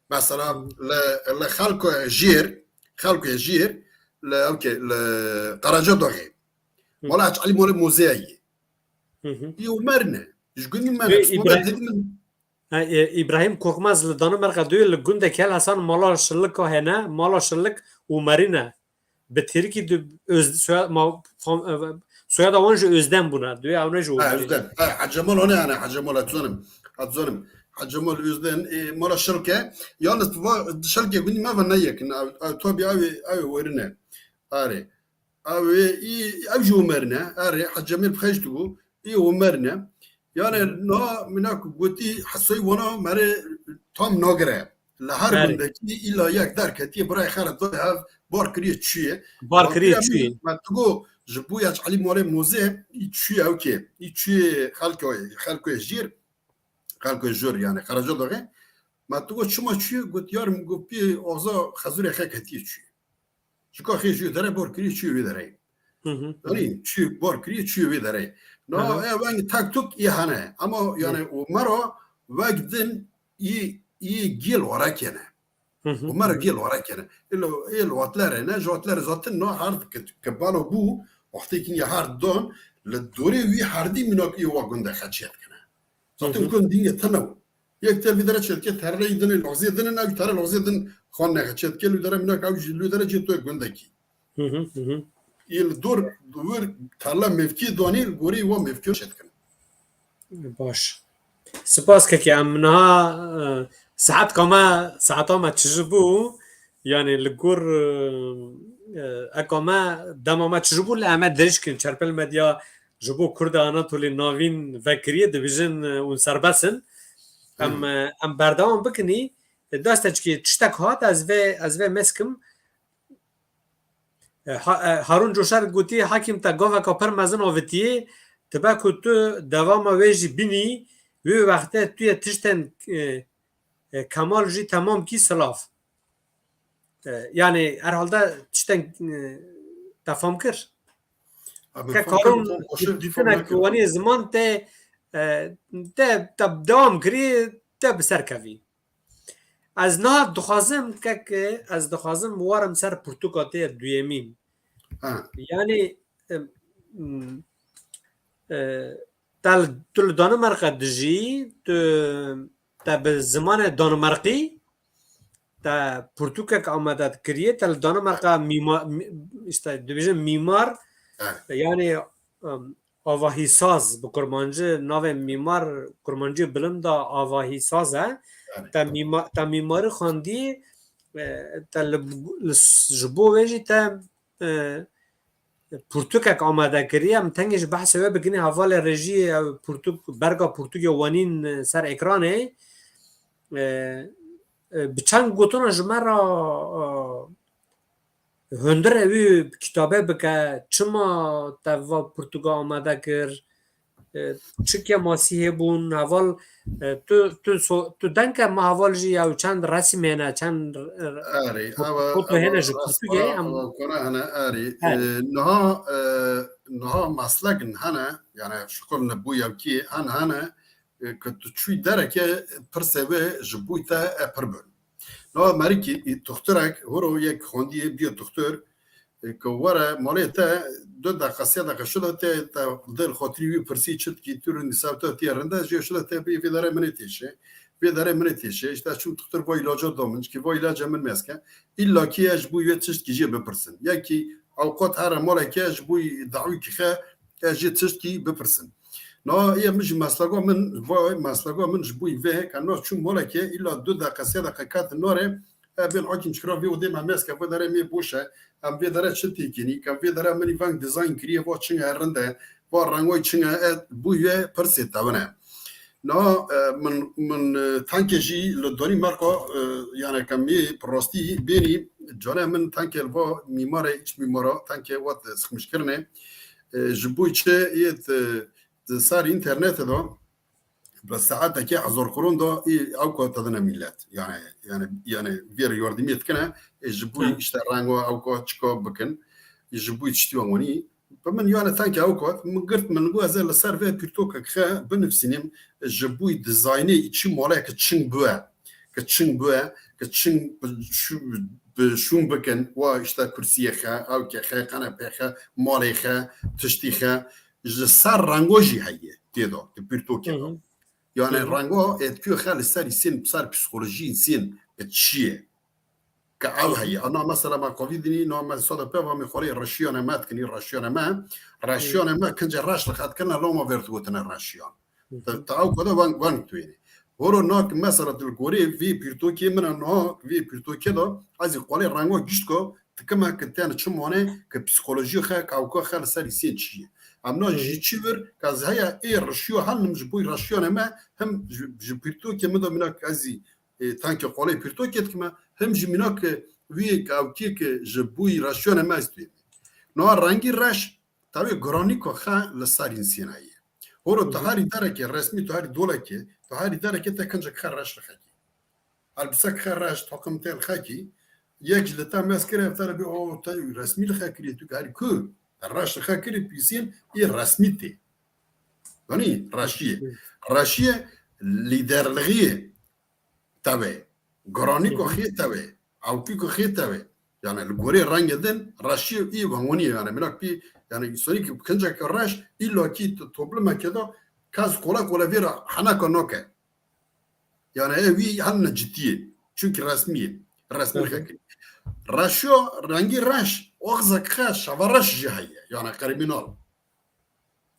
Mesela li, li xelko jêr, xelko jêr, li, ew ke, li Qaracadoxê. Hı. Mala Hec Elî Molê Mozeyayê. Hı hı. Yê Omer ne. Ji gundî me Ve ne. Ji Omer Îbrahim, dedi min. Ha, e, Îbrahim Korkmaz li Danimarka diyor, li gundek Kel Hasan mala Şilika hene, mala Şilik Omerî ne. Bi Tirkî di Öz-, soya-, ma-, fam-, e, soyada wan ji Özdem bûne. Duyê ew ne ji Ha, Özdem. Ha, Hecemal hane, hane, Hecemal, ez dizanim. Ez dizanim. Hecemal Özdem, e, mala Şilke. Yalnız va Şilke gundî me ve ne yekin. Ew, ew tabi ew, ew werine. Are. Ew ê, î, ew jî Omer ne. Erê, Hecî Emîr bi xeş dibû. Î Omer ne. Yani Hı. niha mina ku gotî Hesoy wana merê tam nagire. Li her Erê. gundekî îla yek derketiye, birayê xera dayê hev bar kiriye çûye. Bar kiriye Bar kiriye çûye. Me tu go ji bo ya Elî Malê Mozê, î çûye ew kê. Î çûye xelko, xelko jêr. Xelko jor yani, Qaracadoxê. Me tu go çima çûye? Got, yar min got, pê axza xezûrê xe ketiye çûye. Ji ka xê jû dere bor kiriye çûye wê derê. Hı hı. Yanî çûye bor kiriye çûye wê derê. Na Hı hı. e weng tak tuk î hene. Ama yani Hı. o mero wek din î, î gêl wara kene. Hı hı. O mero gêl wara kene. Ilo, ilo atlere ne, jo atlere zaten no hard ke, ke balo bu, wextê ki ya hard don, li dorê wî hardî minak î wa gunde xeçiyet kene. Zaten Hı hı. gun dinge tene. Yek tel vî dere çetke terleyî dine, lazê dine, ew tare lazê din xan nexeçet ke lû dere minak ew jî lû dere cê tu gundekî. Hı hı, hı hı. Î li dor, dor terle mevkî danî, gorî wa mevkî çetkin. Baş. Spas kekê, em niha, e, saet ka me, saeta me çi ji bû? Yani li gor, e, e, eka me, dema me çi ji bû, li em e dirêj kirin. Çerpel Medya ji bo Kurda Anatolî Navîn vekiriye, dibêjin, e, hûn serbest in. Em, Hı. e, em berdewam bikinî. E, destecikê tiştek hat, ez vê, ez vê meskim. E, Ha-, e, Harun Coşar gotî, Hakîm te gaveka pir mezin avitiyê, tibe ku tu dewama wê jî bînî, wê wextê tu yê tiştên, e, e, Kemal jî temam kî silav. E, yani herhalde tiştên, e, te fam kir. Abi, Ke fam Harun kir, fam xweşe, dîtinek fam kir. Wanî ziman te, e, te, te dewam kirî, te bi ser kevî. Ez niha dixwazim, kek, ez dixwazim warim ser pirtûka te duyemîn. Ha. Yani, em, m, e, te li, tu li Danimarka dijî, tu, te bi zimanê Danimarkî, te pirtûkek amade kiriye, te li Danimarka mîma-, mî-, işte, dibêjin mîmar, Ha. yani, em, avahîsaz, bi kurmancî navê mîmar, kurmancî bilind e, avahîsaz e. Yani. Te mîma-, te mîmarî xwendî, e, te li, li, ji bo wê jî te, e, pirtûkek amade kiriye. Em tengê ji behsê wê bikin, hevalê rejiyê ew pirtûk, berga pirtûkê wanîn, e, ser ekranê. E, e, bi çend gotina ji me re, e, hundirê wî kitabe bike, çima te va pirtûka amade kir, e, çi kemasî hebûn, heval, e, tu, tu so-, tu deng ke me heval jî ew çend resîm hene, çend, e, Erê, fo-, ewa, foto hene ewa ji rast pirtûkê, ma, em ewa kona hene, erê. Erê. E, niha, e, niha meslek hene, yani şikol ne bû yewkî, hene, hene, e, ke tu çûyî dereke pirsê wê ji bûyî te e pir bin. Niha merikî, e, tuxturek, horo yek xwendiyê bîye tuxtur, e, ke were malê te du deqa, sê deqa şuda te, te dil xatirî wî pirsî çi dikî, tu rindî sewte tiye rinde, jê şuda te bî vê dere min ê têşe, vê dere min ê têşe, işte çûm tuxtur va îlaca da min, çikî va îlaca min meske, îlla kî ez ji bûyî wê tiştkî jê bipirsin. Yekî Ewqat here maleke ji bo dawî kixe ez jê tiştkî bipirsin. Na ye min ji meslego min, va meslego min ji bo vê heka na çû maleke îla du deqe sê deqe ket nare, e, bên hakîm çikira vê odê me meske vê dere mê boş e. Em vê dere çi têkînî? Em vê dere minî veng dizayn kiriye, va çinge rind e, va rengoy çinge e, bûye pirsê tewine. Na, e, min, min, e, tankê jî li Danîmarka, e, yani ke mê bi rastî bênî, cane min tankê li va mîmare, iç mîmara, tankê wat, e, sıkmışkirine. E, ji bo çi yê di, di ser internetê de, bi saetekê hezar kuron da, ê, ew ka tedine millet. Yani, yani, yani, vê re yardimiyê dikine, e, ji bo Hı. işte rengo ew ka çika bikin, e, ji bo tiştî wan wanî. Bi min yani tenke ew got, min girt, min got ez ê li ser vê pirtokek xe binivîsînim, ji bo dizaynê çi maleke çing bûye, ke çing bûye, ke çing bi şû-, bi şûn bikin, wa işte kursiyê xe, ewkê xe, qenepê xe, malê xe, tiştî xe, ji ser rengo jî heye tê de, di pirtokê de. Hı hı. Yani Hı hı. rengo etkiyo xe li ser îsên, ser psîkolojî îsên, ke çi ye? Ke ew heye. Ana mesela me Covid dinî, na me sada peva me xwalê reşiyane me dikini, reşiyane me, reşiyane me kince reş li xet kirine, loma ver dikotine reşiyan. Te, te ew kode van, van tuêne. Horo na ki mesela dil gorê vê pirtokê min a, na vê pirtokê de, ez ê xwalê rengo gişt ko, tikime ki ten çi mane, ki psikolojiyo xe, ki ewka xe li ser îsên çi ye. Em na Hı hı. jî çi vir, ki ez heya ê reşiyo helnim ji bo reşiyane me, hem ji, ji pirtokê min de mina ki ez ê e, tankê qolê pirtokê dikime, hem jî mînak, e, wî yek ewkê ke ji bûyî reşiyane me ez duyê. Niha rengî reş tevê giranîko xe li ser însîna ye. Horo tu Hı hı. herî derekê resmî, tu herî dolekê, tu herî derekê te kincek xe reş li xekî. Elbisek xe reş, takım tê li xekî. Yek ji li te mez kire, ev te re bê, o, te resmî li xe kiriye, tu herî ku? Te reş li xe kirî pîsîn, ê resmî tê. Yanî reşiyê. Reşiyê lîderlixiyê tevê. Goranîko Hı hı. xê tevê. Ewkîko xê tevê. Yani li gorê rengê din reşiyê ê vangoniyê yani. Minak pî yani îsonî ki kinceke reş îlla ki to-, toplumeke de kes kola kola vê re heneka nake. Yani ev wî hemne ciddiye. Çünkü resmiye. Resmi Hı hı. xekirî. Reşiyo rengî reş. Oxzek xe şevereş jî heye. Yani kriminal.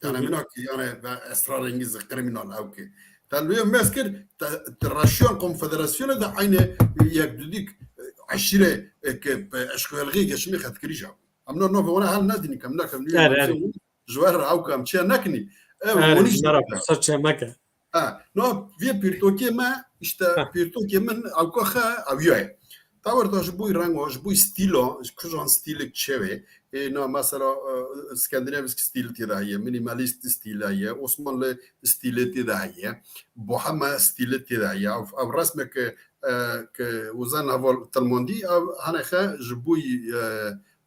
Yani Hı hı. minak yani ve esrarengiz kriminal ew ki. Te lê mez kir, te, te reşiyan konfederasyonu da aynı yek dudik, e, aşire, e, ke, e, eşkıyalığı geçimi xetkirî jab. Em no, no, ve ona hal nedin ki, em nakem Er, er. Ji wer re ew kam çiya nekinî. Ev Er, onî ji me re jî pirsa çe meke. Ha, no, vê pirtokê me, işte, Ha. pirtokê min, ewka xe, ew ye. Tawir da ji bo rengo, ji bo stîlo, ji kujan stîlik çêvê. E, na, mesela, e, Skandinavsk stîl tê de heye, minimalist stîl heye, Osmanlı stîli tê de heye, Boheme stîli tê de heye. Ev, ev resmek, e, ke uzen heval tilmandî, ev hene xe ji bo, e,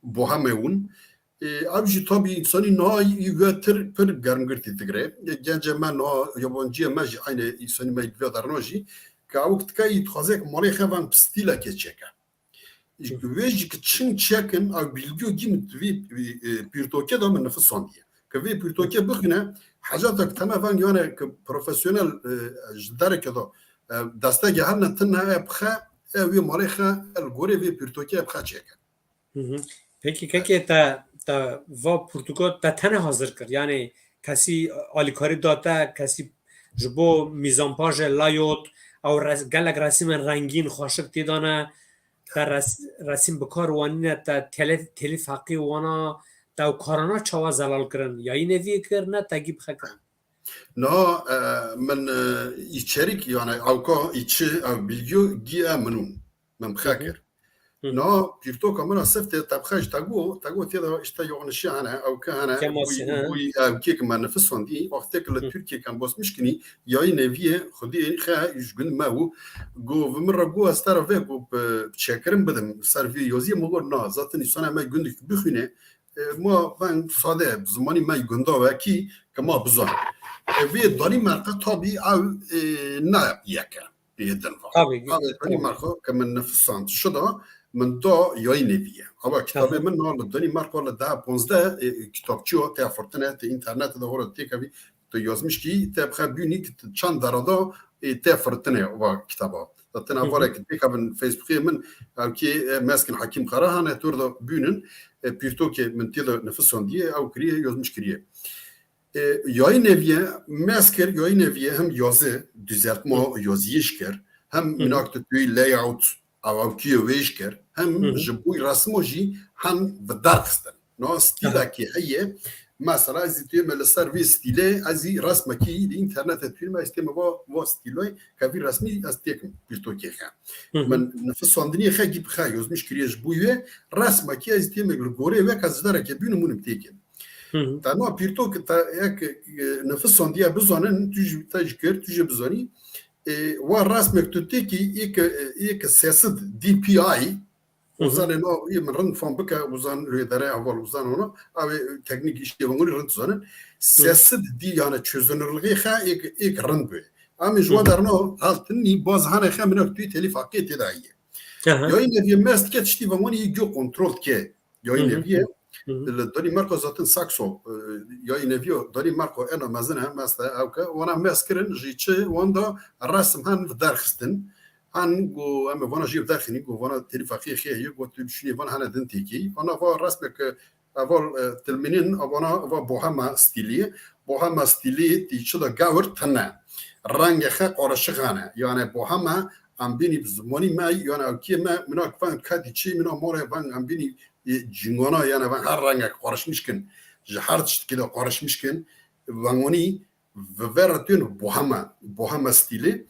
Boheme win. Ê, ev jî tabî însanî niha î we tir pir germgirtî digire. Ê, gencê me niha, yabanciyê me jî eynê însanî me yê diviya derna jî, ke ew dike î dixwaze ke malê xevan bi stîlekê çêke. Hı. Wê jî ki çing çêkin, ew bilgiyo gî min vî, vî, e, pîrtokê de min nifisandiye. Ke vê pîrtokê bixwîne, hecata ki teme veng yane ki profesyonel, e, ji dereke de, e, destegê herne tine e bixe, e, wê malê xe, e, li gorê vê pîrtokê e bixe çêke. Hı hı. Peki, kekê te, te va pirtûka te tene hazir kir? Yani kesî alîkarî da te, kesî ji bo mîzanpaje layot, ew res-, gelek resîmên rengîn xweşik tê de ne, te res-, resîm bi kar wanîne, te tele-, telîf heqî wana, te ew karana çawa zelal kirin? Ya yî neviyê kir, ne te gî bixe kirin? Na, e, min, e, îçerik, yani ewka, îçi, ew bilgiyo gî e minûn. Min bixe Hı hı. kir. Hı. Na, pîrtoka min a sifte, te bixe ji te got, te got tê de işte yanlışî hene, ewke hene, Kemasî, bûy, he. bûy, ewkê ki me nifisandî, wextê ki li Hı. Tirkiye kem basmiş kinî, yayî neviyê, xwedî xe ji gund me û got, bi min re got, ez te re vê got, bi, bi çêkirin bidim, ser vê yaziyê min got, na, zaten îsana me gundek bixwîne, e, ma ben sade, bi zimanî me gunda wekî, ke ma bizan. E, vê Danîmarka tabî ew, e, ne yek e. Pê din va. Tabii, Ev Danîmarka ke min nifisand şida, min da yayînê viye. Ava kitabê Aha. min na li Danîmarka li daha ponzdeh, e, kitapçiyo tê firtine, tê internet de hora têkevî, tu yazmiş kî, te bixe bînî ki tu çend derada, e, tê firtine va kitaba. Zaten Hı hı. ev ki têkevin Facebookê min, ev ki, e, meskin Hakim Karahan e, tur da bînin. e, pirtokê min tê de nifisandiyê, ew kiriye, yazmiş kiriye. E, yayî neviye, mez kir, yayî neviye hem yazı, düzeltma yaziyê ji kir, hem minak tu tûyî layout, awawkiye wê ji kir, hem ji boy resmo jî hem vidarxistin. No stîlekî heye, mesela ez ê tême li ser vê stîlê, ez ê resmekî li înternetê tûyîme, ez tême va, va stîloy, kevî resmî ez têkim pirtokê xe. Min nifisandiniyê xe gî bi xe, yazmış kiriye ji boy wê, resmekî ez tême li gorê wê, ez ji derekê bînim hûnim têkim. Te na pirtok, te yek, e, nifis sandiye bizanin, tu jî, te jî kir, tu jî bizanî. E, wa resmek tu têkî êk, êk sesid D P I, uzanê na, ê min rind fam bike, uzan rê dere heval uzan ona, ew ê teknîk işê vengurî rind zanin. Sesid D, yani çözünürlüğê xe êk, êk rind be. Em ji wa derna haltinî baz hane xe minak tu telîf haqqê tê de heye. Yayî neviye mez dike tiştî vengonî yê gö kontrol dike. Yayî neviye. Li Danimarka zaten Saxo, e, yayî neviyo Danimarka ena mezin hem mez e, ew ke wana mez kirin, jî çi wanda resm hen viderxistin. Hen go em ê vana jî viderxînî, go vana telîfa xê xê heye, go tu düşünî vana hene din têkî. Ana va resmek, e, eval, e, tilmînin, a vana va bohema stîlî. Bohema stîlî tî çi da gewir tine. Rengê xe qarişixane. Yani bohema em bînî bi zimanî me, yani ewkiyê me, minak veng ketî çi, mina more veng em bînî e, cingana, yani van her rengek qarışmiş kin. Ji her tiştikî de qarışmiş kin. Vangonî ve vera tün boheme, boheme stîlî.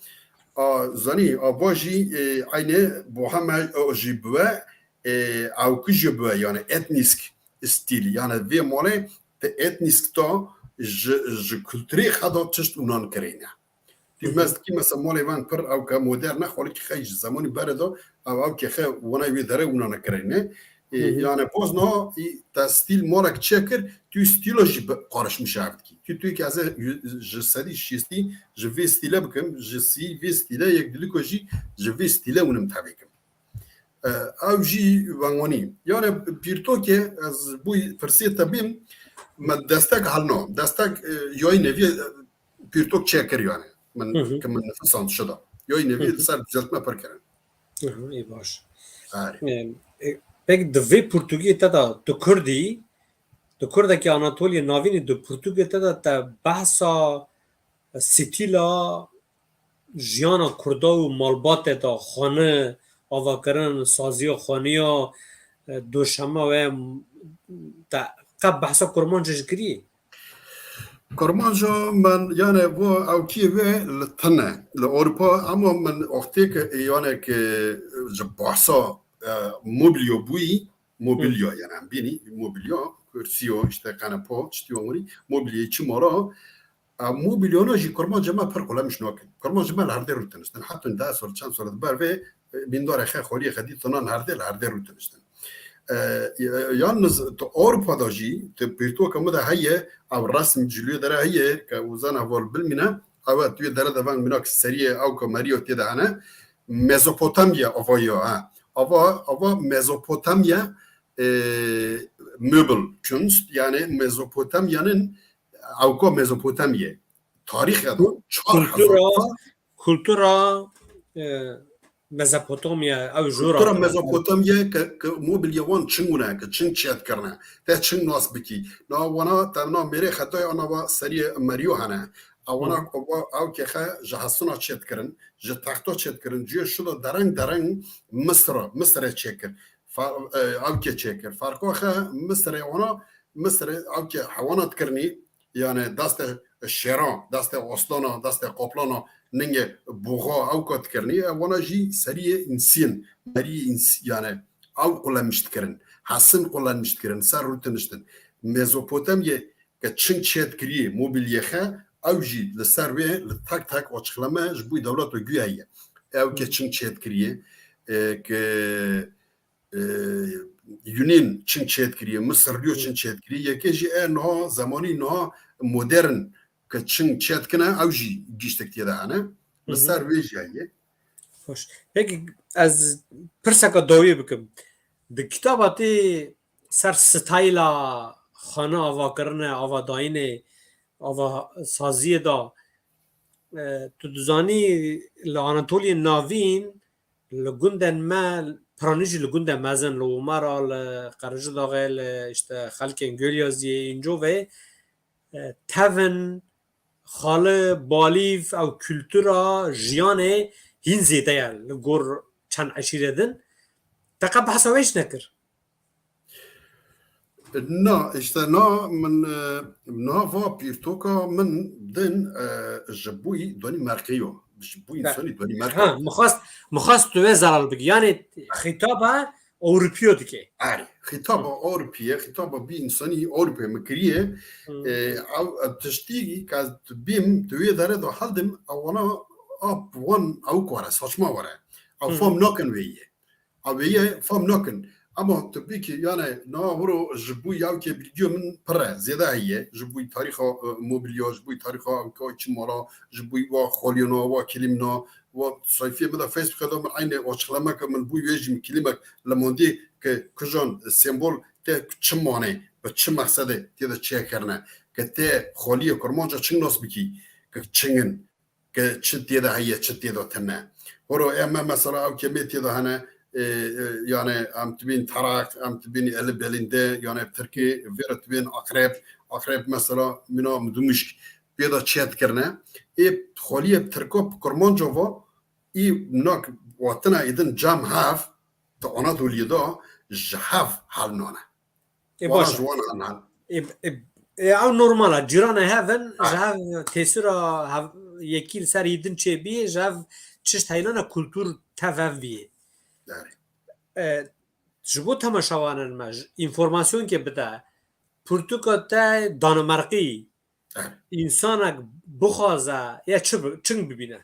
A, zanî, a va jî, e, aynı boheme, o, jî biwe, e, awki jî biwe, yani etnisk stîl. Yani vê malê te etnisk ta ji, ji kulturê xeda tişt unan kirêne. Tu mez dikî mesela malê van pir ew ke modern e, xalekî xey ji zemanî berê de ew, ew ke xe wana wê dere wina nekirine. E, yani boz niha, e, te stîl malek çekir, tu stîlo jî bi-, qarişmiş ev dikî. Tu, tu ki ez ê ji sedî şêstî ji vê stîle bikim, ji sî vê stîle yek diliko jî ji vê stîle winim tevêkim. E, ew jî vengonî. Yani pîrtokê ez bûy pirsê te bîm, me destek helno. Destek, e, yayî neviye, e, pîrtok çêkir yani. Min, ki min nifisand şida. Yayî neviye li ser düzeltme pir kirin. Ê baş. Arê. E, e, pek di vê pirtûkê te de tu kurdî, tu kurdekî Anatoliyê Navînî di pirtûkê te de te behsa stîla jiyana Kurda û malbatê de xwani, avakirin, saziya xwaniya, e, doşema wê, te qe behsa kurmancê jî kirî? Kurmanca min, yani, bu ewkiyê wê li tine, li Ewropa, ama min wextê ke, yani, ke ji bahsa, e, mobilya bûyî, mobilya, yani, em bînî, mobilya, kursiyo, işte, kanepo, tiştî wan wî, mobilyayê çi mara, e, mobilyana jî kurmanca me pir qulemiş nakin. Kurmanca me li herdê rû tinistin. Hetin deh sor, çend sor di ber vê, e, bîndarê xe, xoliyê xe dî tinan herdê, li herdê rû tinistin. E, e, yalnız tu Ewropa da jî, tu pîrtoka me de heye, ev resm cilûyê dere heye, ke uzan heval bilmîne, ew tu yê dere de veng minak seriyê ew ke meriyo tê de hene, Mezopotamya ava ya, ha. Ava, ava Mezopotamya, e, Möbelkünst, yani Mezopotamyanın, ewka Mezopotamya. Tarîx ya da çar hezar. Kultura, e, Mezopotamya, ew jûra kultura Mezopotamya ke, ke mobilya wan çing wine, ke çing çêt kirine. Te çing nas bikî. Na wana, te na mêrê xetay ana va seriyê meriyo hene. Ewana, ew ke xe ji hesuna çêt kirin, ji texto çêt kirin, ciyê şuda dereng dereng Misra, Misrê çêkir. Fa-, e, ew ke çêkir. Farqo xe Misrê wana, Misrê ew ke hewana dikirinî, yani destê şêran, destê oslana, destê qoplana, ningê boğa ew ka dikirinî, e, wana jî seriyê însîn, meriyê îns-, yani ew qulemiş dikirin, hesin qulemiş dikirin, ser rû tiniştin. Mezopotamyê ke çing çêt kirî, mobilyê xe, ew jî li ser wê, li tek tek açıklama ji bo dewleta guya ye. Ew ke çing çêt kirî, e, ke e, Yunîn çing çêt kiriye, Misirliyo çing çêt kiriye, yekê jî e niha zemanî niha modern ke çing çêt kine, ew jî giştek tê de hene. Li ser wê jî heye. Xweş. Peki ez pirseka dawî bikim. Di kitaba tê ser stayla xane avakirine, avadayînê, ava saziyê de, e, tu dizanî li Anatoliyê Navîn li gundên me piranî jî li gundê mezin, li Umara, li Qerecidagê, li işte xelkên Gölyaziyê, înco ve, e, tevin, xali, balîv ew kultura jiyanê hîn zêde ye li gor çend eşîrê din. Te qe behsa wê jî nekir? Na, işte na min, e, niha va pîrtoka min din, e, ji bûyî Donîmerkê yo. Ji bûyî Be- insanî Donîmerkê. Ha, mixwast, mixwast tu wê zelal bikî. Yani xîtaba Ewropiyo dike. Erê, xîtaba Ewropiye, xîtaba bî insanî Ewropiye min kiriye. Hmm. E, ew, ev tiştî ka tu bîm, tu wê dere de heldim, ewana ap wan ew were, saçma were. Ew Hmm. fam nakin wê ye. Ew wê ye fam nakin. Ama tu bikî, yani, na wiro ji bûyî ew ke bilgiyo min pir e, zêde heye. Ji bûyî tarîxa, e, mobilya, ji bûyî tarîxa ew ka çi mala, ji bûyî wa xoliyona, wa kilîmna, wa sayfiyê min de Facebook'e de min eynî açıklameke min bû wê jî min kilîmek lemandî ke kujan sembol te çi mane, bi çi mexsedê tê de çêkirine, ke te xoliyê kurmanca çi nas bikî, ke çi ngin, ke çi tê de heye, çi tê de tune. Horo em me mesela ew kemê tê de hene, e, e, yani em tibên teraq, em tibên eli belinde, yani tirkê vêre tibên akrep, akrep mesela mina mdumuşk pê de çê dikirine. Ê xoliyê tirko bi kurmanca va, î nak watina êdin cem hev, di Anadoliyê de ji hev hel nane. Ê Wana baş ji e. wan hel nane. Ê, ê, ê, ew normal e. Cîranê hev in, Ha. ji hev tesîra hev, yekî li ser êdin çêbî, ji hev çişt heynane kultur tev hev bî. Yani. E, ji bo temaşewanên me, ji, înformasyonkê bide, pirtûka te Danimarkî, Evet. Însanek bixwaze ya çi bi-, çing bibîne?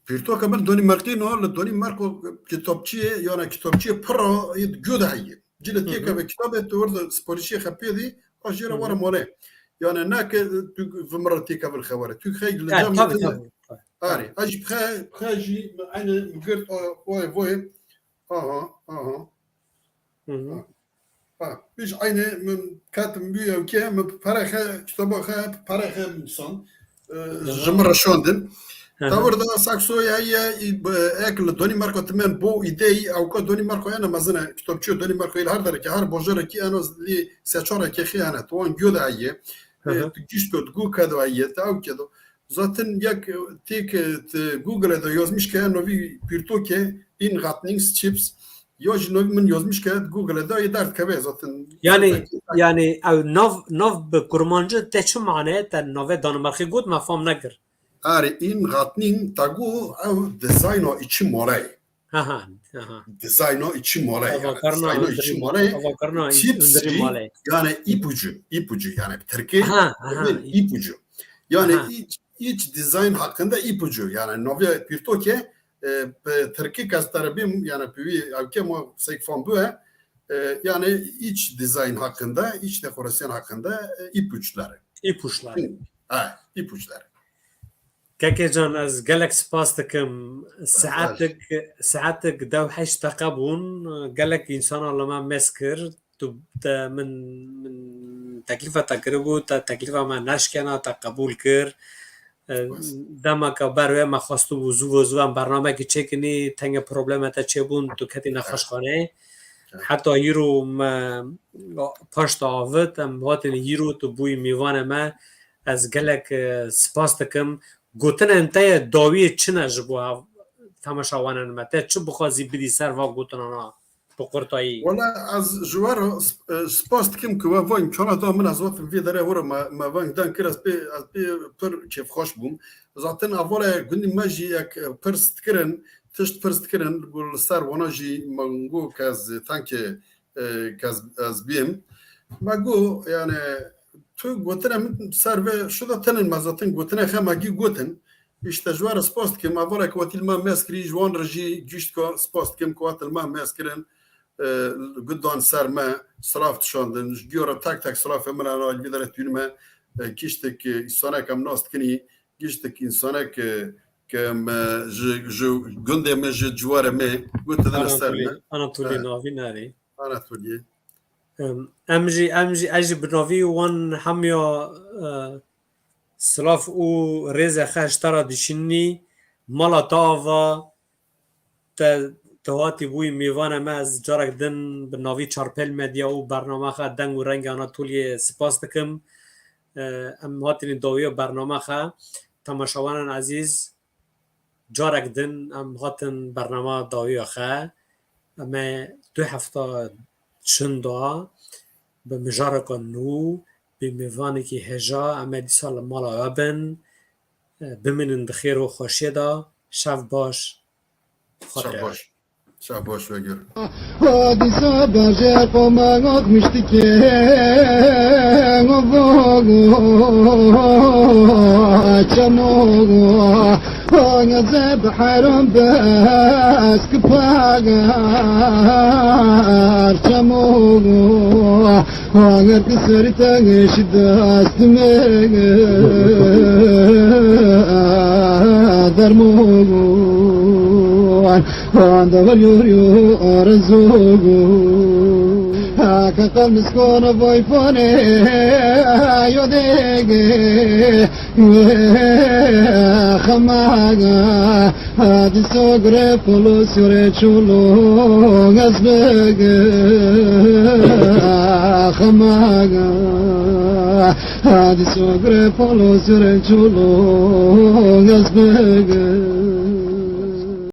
Pîrtoka min Donîmerkî no, li Donîmerko kitapçiyê, yani kitapçiyê pir a, yê di gû de heye. Cî li Hı hı. têkeve kitabê tu wir de siparişê xe pê dî, a jê re Hı hı. were mole. Yani ne ke tu vi min re têkevin xe were. Tu xey li Evet, cem tabii, din. tabii, tabii. Arê, a jî xe, xe jî min eynî min girt, a, voye, voye. Aha, aha. Hı hı. Ha. Ha, pêş eynê min ketim bû ew ke min perê xe, kitaba xe, perê xe nivîsan, e, Hı hı. ji min re şandin. Hı hı. Tewir da Saksoya ye, e, ek li Danimarka timen bo îdey, ew ka Danimarka ene mezine, kitapçiyo Danimarka li her derekê, her bajarekî en az lê se çar eke xê hene, tu wan gû de heye. Hı hı. E, tu gişto, tu gû kedo heye, te ew kedo. Zaten yek têk, e, te Google de yazmış ke novî pîrtokê, Ingatningschips, ya jî novî min yazmiş ke Google de yê derdikeve zaten. Yani, Zaten yani ew nav, nav bi kurmancî te çi mane, te navê Danimarkê got, me fam nekir. Arê, Ingatning, te got ew dizayna îçî male ye. Ha, ha, ha, ha. Dizayna îçî male ye. Ava Yani, karna dizayna îçî hundirî, male ye. Ava karna Chips hundirî jî, male ye. Yani ipucu, ipucu yani bi tirkî Ha, ha, ha. ipucu. Yani Aha. iç, iç dizayn hakkında ipucu. Yani navê pîrtokê, e, bi tirkî kes te re bêm, yani bi wî ew ke ma seyk fan bûye, e, yani iç dizayn hakkında, iç dekorasyon hakkında, e, ipuçları. İpuçları. Ha, ipuçları. Kekê can, ez gelek spas dikim. Saetek, saetek dew heşt deqe bûn. Gelek însana li me mez kir. Tu te min, min teklîfa te kiribû, te teklîfa me neşkena, te qebûl kir. E, Spas. Demeke ber wê me xwestibû zû ve zû em bernamekî çêkinî, tengê probleme te çêbûn, tu ketî nexweşxaneyê. Evet. Heta îro me paş te avit, em hatin îro tu bûyî mêvanê me. Ez gelek, e, spas dikim. Gotinên te yê dawiyê çi ne ji bo hev-, temaşewanên me? Te çi bixwazî bidî ser va gotinana? Bi qurtayî. Wala ez ji we re sp-, e, spas dikim ku we va îmkana da min, ez hatim vê derê were me, me veng dan kir, ez pê, ez pê pir kêfxweş bûm. Zaten hevalê gundî me jî yek, e, pirs dikirin, tişt pirs dikirin, li ser wana jî min got ke ez tankê, e, ke ez, ez bêm. Me got, yani, tu gotine min ser ve şu da tenin me zaten gotine xe me gî gotin. Îşte ji we re spas dikim. Hevalek wetî li me mez kirî, ji wan re jî gişt ka spas dikim ku wet li me mez kirin. E, gudan ser me, silav dişandin. Ji giyo re tek tek silafê min re, li vî derê tûnime, e, giştek, e, îsanek em nas dikinî, giştek însanek, e, ke me ji, ji gundê me, ji ciwarê me, gotidine ser me. Anatolî, Anatolî E. navî nerê? Anatolî. Em, em jî, em jî, ez jî bi navî wan hemiya, e, silav û rêzê xwe ji te re dişînî, mala te ava, te Tu hatî bûyî mêvana me, ez carek din bi navî Çarpêl Medya û bernama xwe Deng û Rengê Anatoliyê spas dikim. Em hatînî dawiya bernama xwe. Temaşevanan ezîz, carek din em hatin bernama dawiya xwe. Em ê du hefta çin da bi mijareka nû, bi mêvanekî hêja em ê dîsa li mala we bin. Bimînin di xêr û xweşiyê de. Şev baş. Xatirê baş. Şev baş wegir. Hadîsa bajê qoma got miştikê. Çemo. Geze bi heram bes ki pagar. Çemo. Eger ki serî te şi dest me dermon, anda var yor yor zor. Ka qal miskona vay fane yo dege xemaga. Hadi sogre polo sure çolo gazbege xamaga. Hadi sogre polo sure çolo gazbege.